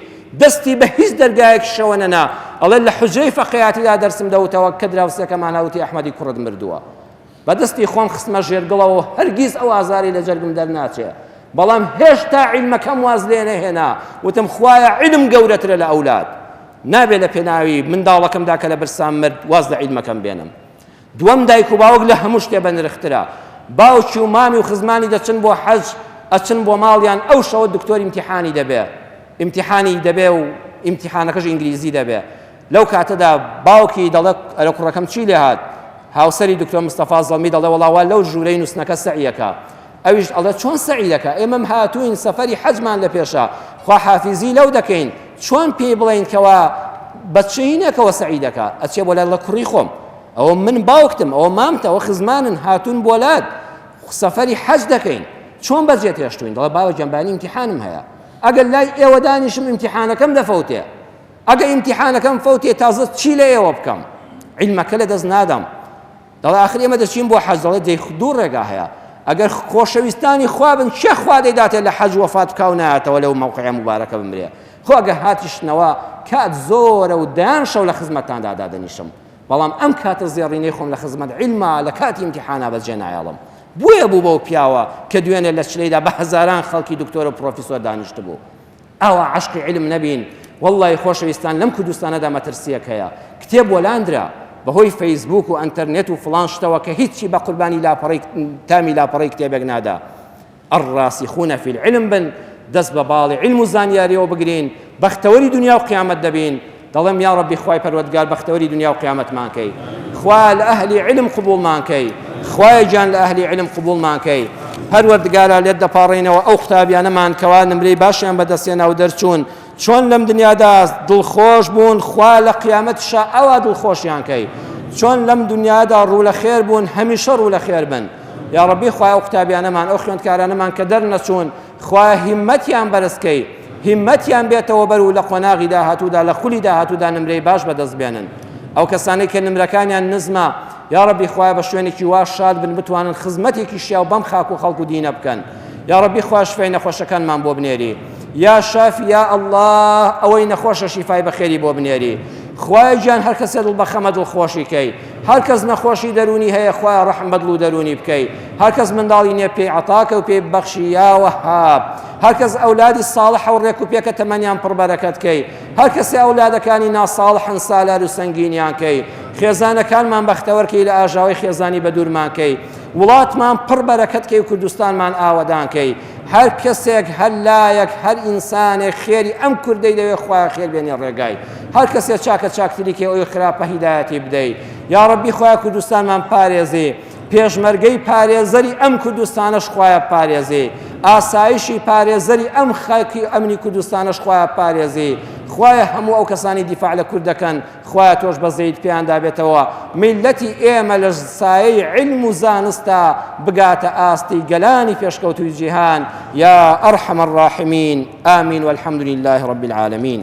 دەستی بە هیچ دەرگایەکیشەوە نەنا ئەڵێ لە حوجرەی فەقێیاتیدا دەرسم دەوتەوە کە دراوسێکەمان هەوتی ئەحمەدی کوڕت مردووە بە دەستی خۆم خستمە ژێر گڵەوە و هەرگیز ئەو ئازارەی لە جەرگم دەرناچێ بەڵام هێشتا عیلمەکەم واز لێ نەهێنا وتم خوایە عیلم گەورەترە لە ئەولاد نابێ لە پێناوی منداڵەکەمدا کە لە برسان مرد واز لە عیلمەکەم بێنم دووەم دایک و باوک لە هەموو شتێ بەنرخترە باوکی و مامی و خزمانی دەچن بۆ حەج ئەچن بۆ ماڵیان ئەو شەوە دکتۆر ئیمتیحانی دەبێ ئیمتیحانی دەبێ و ئیمتیحانەکەش ئینگلیزی دەبێ لەو کاتەدا باوکی دەڵێ ئەرە کوڕەکەم چی لێ هات؟ هاوسەری دکتۆر مستەفا زەڵمی دەڵێ وەڵا وا لەو ژوورەی نووسنەکە سەعیەکە. ئەویش ئەڵێ چۆن سەعی دەکا؟ ئێمەم هاتووین سەفەری حەجمان لە پێشە، خواحافیزی لەو دەکەین، چۆن پێی بڵێین کەوا بە چینێکەوە سەعی دەکا؟ ئەچێ بۆ لای دەڵێ کوڕی خۆم، ئەوە من باوکتم، ئەوە مامتە، ئەوە خزمانن هاتوون بۆ لات، سەفەری حەج دەکەین، چۆن بەجێت هێشتووین؟ دەڵێ بابە گیان بەیانی ئیمتیحانم هەیە، ئەگەر لای ئێوە دانیشم ئیمتیحانەکەم دەفەوتێ. ئەگە ئیمتیحانەکەم فەوتێ تازە چی لە ئێوە بکەم عیلمەکە لە دەست نادەم دەڵێ ئاخر ئێمە دەچین بۆ حەج دەڵێ دەی دوو ڕێگا هەیە ئەگەر خۆشەویستانی خوا بن کێ خوا دەیداتێ لە حەج وەفات بکا و نایەتەوە لەو مەوقعە موبارەکە بمرێ خۆ ئەگەر هاتیشتنەوە کات زۆرە و دەیان شەو لە خزمەتتاندا دادەنیشم بەڵام ئەم کاتە زێڕینەی خۆم لە خزمەت عیلما لە کاتی ئیمتیحانا بەجێ نایەڵم بۆیە بوو بەو پیاوە کە دوێنێ لە چلەیدا بە هەزاران خەڵکی دکتۆر و پرۆفیسۆر دانیشتبوو ئاوا عەشقی عیلم نەبین وەڵڵاهی خۆشەویستان لەم کوردستانەدا مەترسیەک هەیە کتێب وەلاندرا بەهۆی فەیسبوک و ئەنتەرنێت و فڵان شتەوە کە هیچی بە قوربانی لاپەڕەی تامی لاپەڕەی کتێبێک نادا الراسخون فی العلم بن دەست بە باڵی علم و زانیاریەوە بگرین بەختەوەری دنیا و قیامەت دەبین دەڵێم یا ڕەبی خوای پەروەردگار بەختەوەری دنیا و قیامەتمان کەی خوا لە ئەهلی علم قبوڵمان کەی خوایە گیان لە ئەهلی علم قبوڵمان کەی پەروەردگارا لێت دەپاڕێینەوە ئەو قوتابیانەمان کەوا نمرەی باشیان بەدەستهێنا و دەرچوون چۆن لەم دنیادا دڵخۆش بوون خوا لە قیامەتیشا ئەوا دڵخۆشیان کەی چۆن لەم دنیادا ڕوو لە خێر بوون هەمیشە ڕوو لە خێر بن یا ڕەبی خوای ئەو قوتابیانەمان ئەو خوێندکارانەمان کە دەرنەچوون خوایە هیمەتیان بەرز کەی هیمەتیان بێتەوە بەر و لە قۆناغی داهاتوودا لە خولی داهاتوودا نمرەی باش بەدەست بێنن ئەو کەسانەی کە نمرەکانیان نزمە یا ڕەبی خوایە بە شوێنێکی وا شاد بن بتوانن خزمەتێکی شیاو بەم خاک و خەڵک و دینە بکەن یا ڕەبی خوا شفای نەخۆشەکانمان بۆ بنێری یا شافی یا ئەڵڵا ئەوەی نەخۆشە شیفای بەخێری بۆ بنێری خوایە گیان هەر کەسێ دڵ بەخەمە دڵخۆشی کەی هەر کەس نەخۆشی دەروونی هەیە خوایە ڕەحم بە دڵ و دەروونی بکەی هەر کەس منداڵی نییە پێی عەتاکە و پێی ببەخشی یا وەهاب هەر کەس ئەولادی ساڵحە و ڕێک و پێکە تەمەنیان پڕ بەرەکەت کەی هەر کەسێ ئەولادەکانی ناساڵحن سالار و سەنگینیان کەی خێزانەکانمان بەختەوەر کەی لە ئاژاوەی خێزانی بەدوورمان کەی وڵاتمان پڕ بەرەکەت کەی و کوردستانمان ئاوەدان کەی هەر کەسێک هەر لایەک هەر ئینسانێک خێری ئەم کوردەی دەوێ خوایە خێر بێنێ ڕێگای هەر کەسێ چاکە چاکتری کەی ئەوی خراپە هیدایەتی بدەی یا ڕەبی خوایە کوردستانمان پارێزی پێشمەرگەی پارێزەری ئەم کوردستانەش خوایە پارێزی ئاسایشی پارێزەری ئەم خاکی ئەمنی کوردستانەش خوایە پارێزی خوایە هەموو ئەو کەسانی دیفاع لە کورد دەکەن خوایە تۆش بەزەیت پێیاندا بێتەوە میللەتی ئێمە لە سایەی عیلم و زانستا بگاتە ئاستی گەلانی پێشکەوتووی جیهان یا ئەرحەم الراحمین آمین والحمد لله رب العالمین.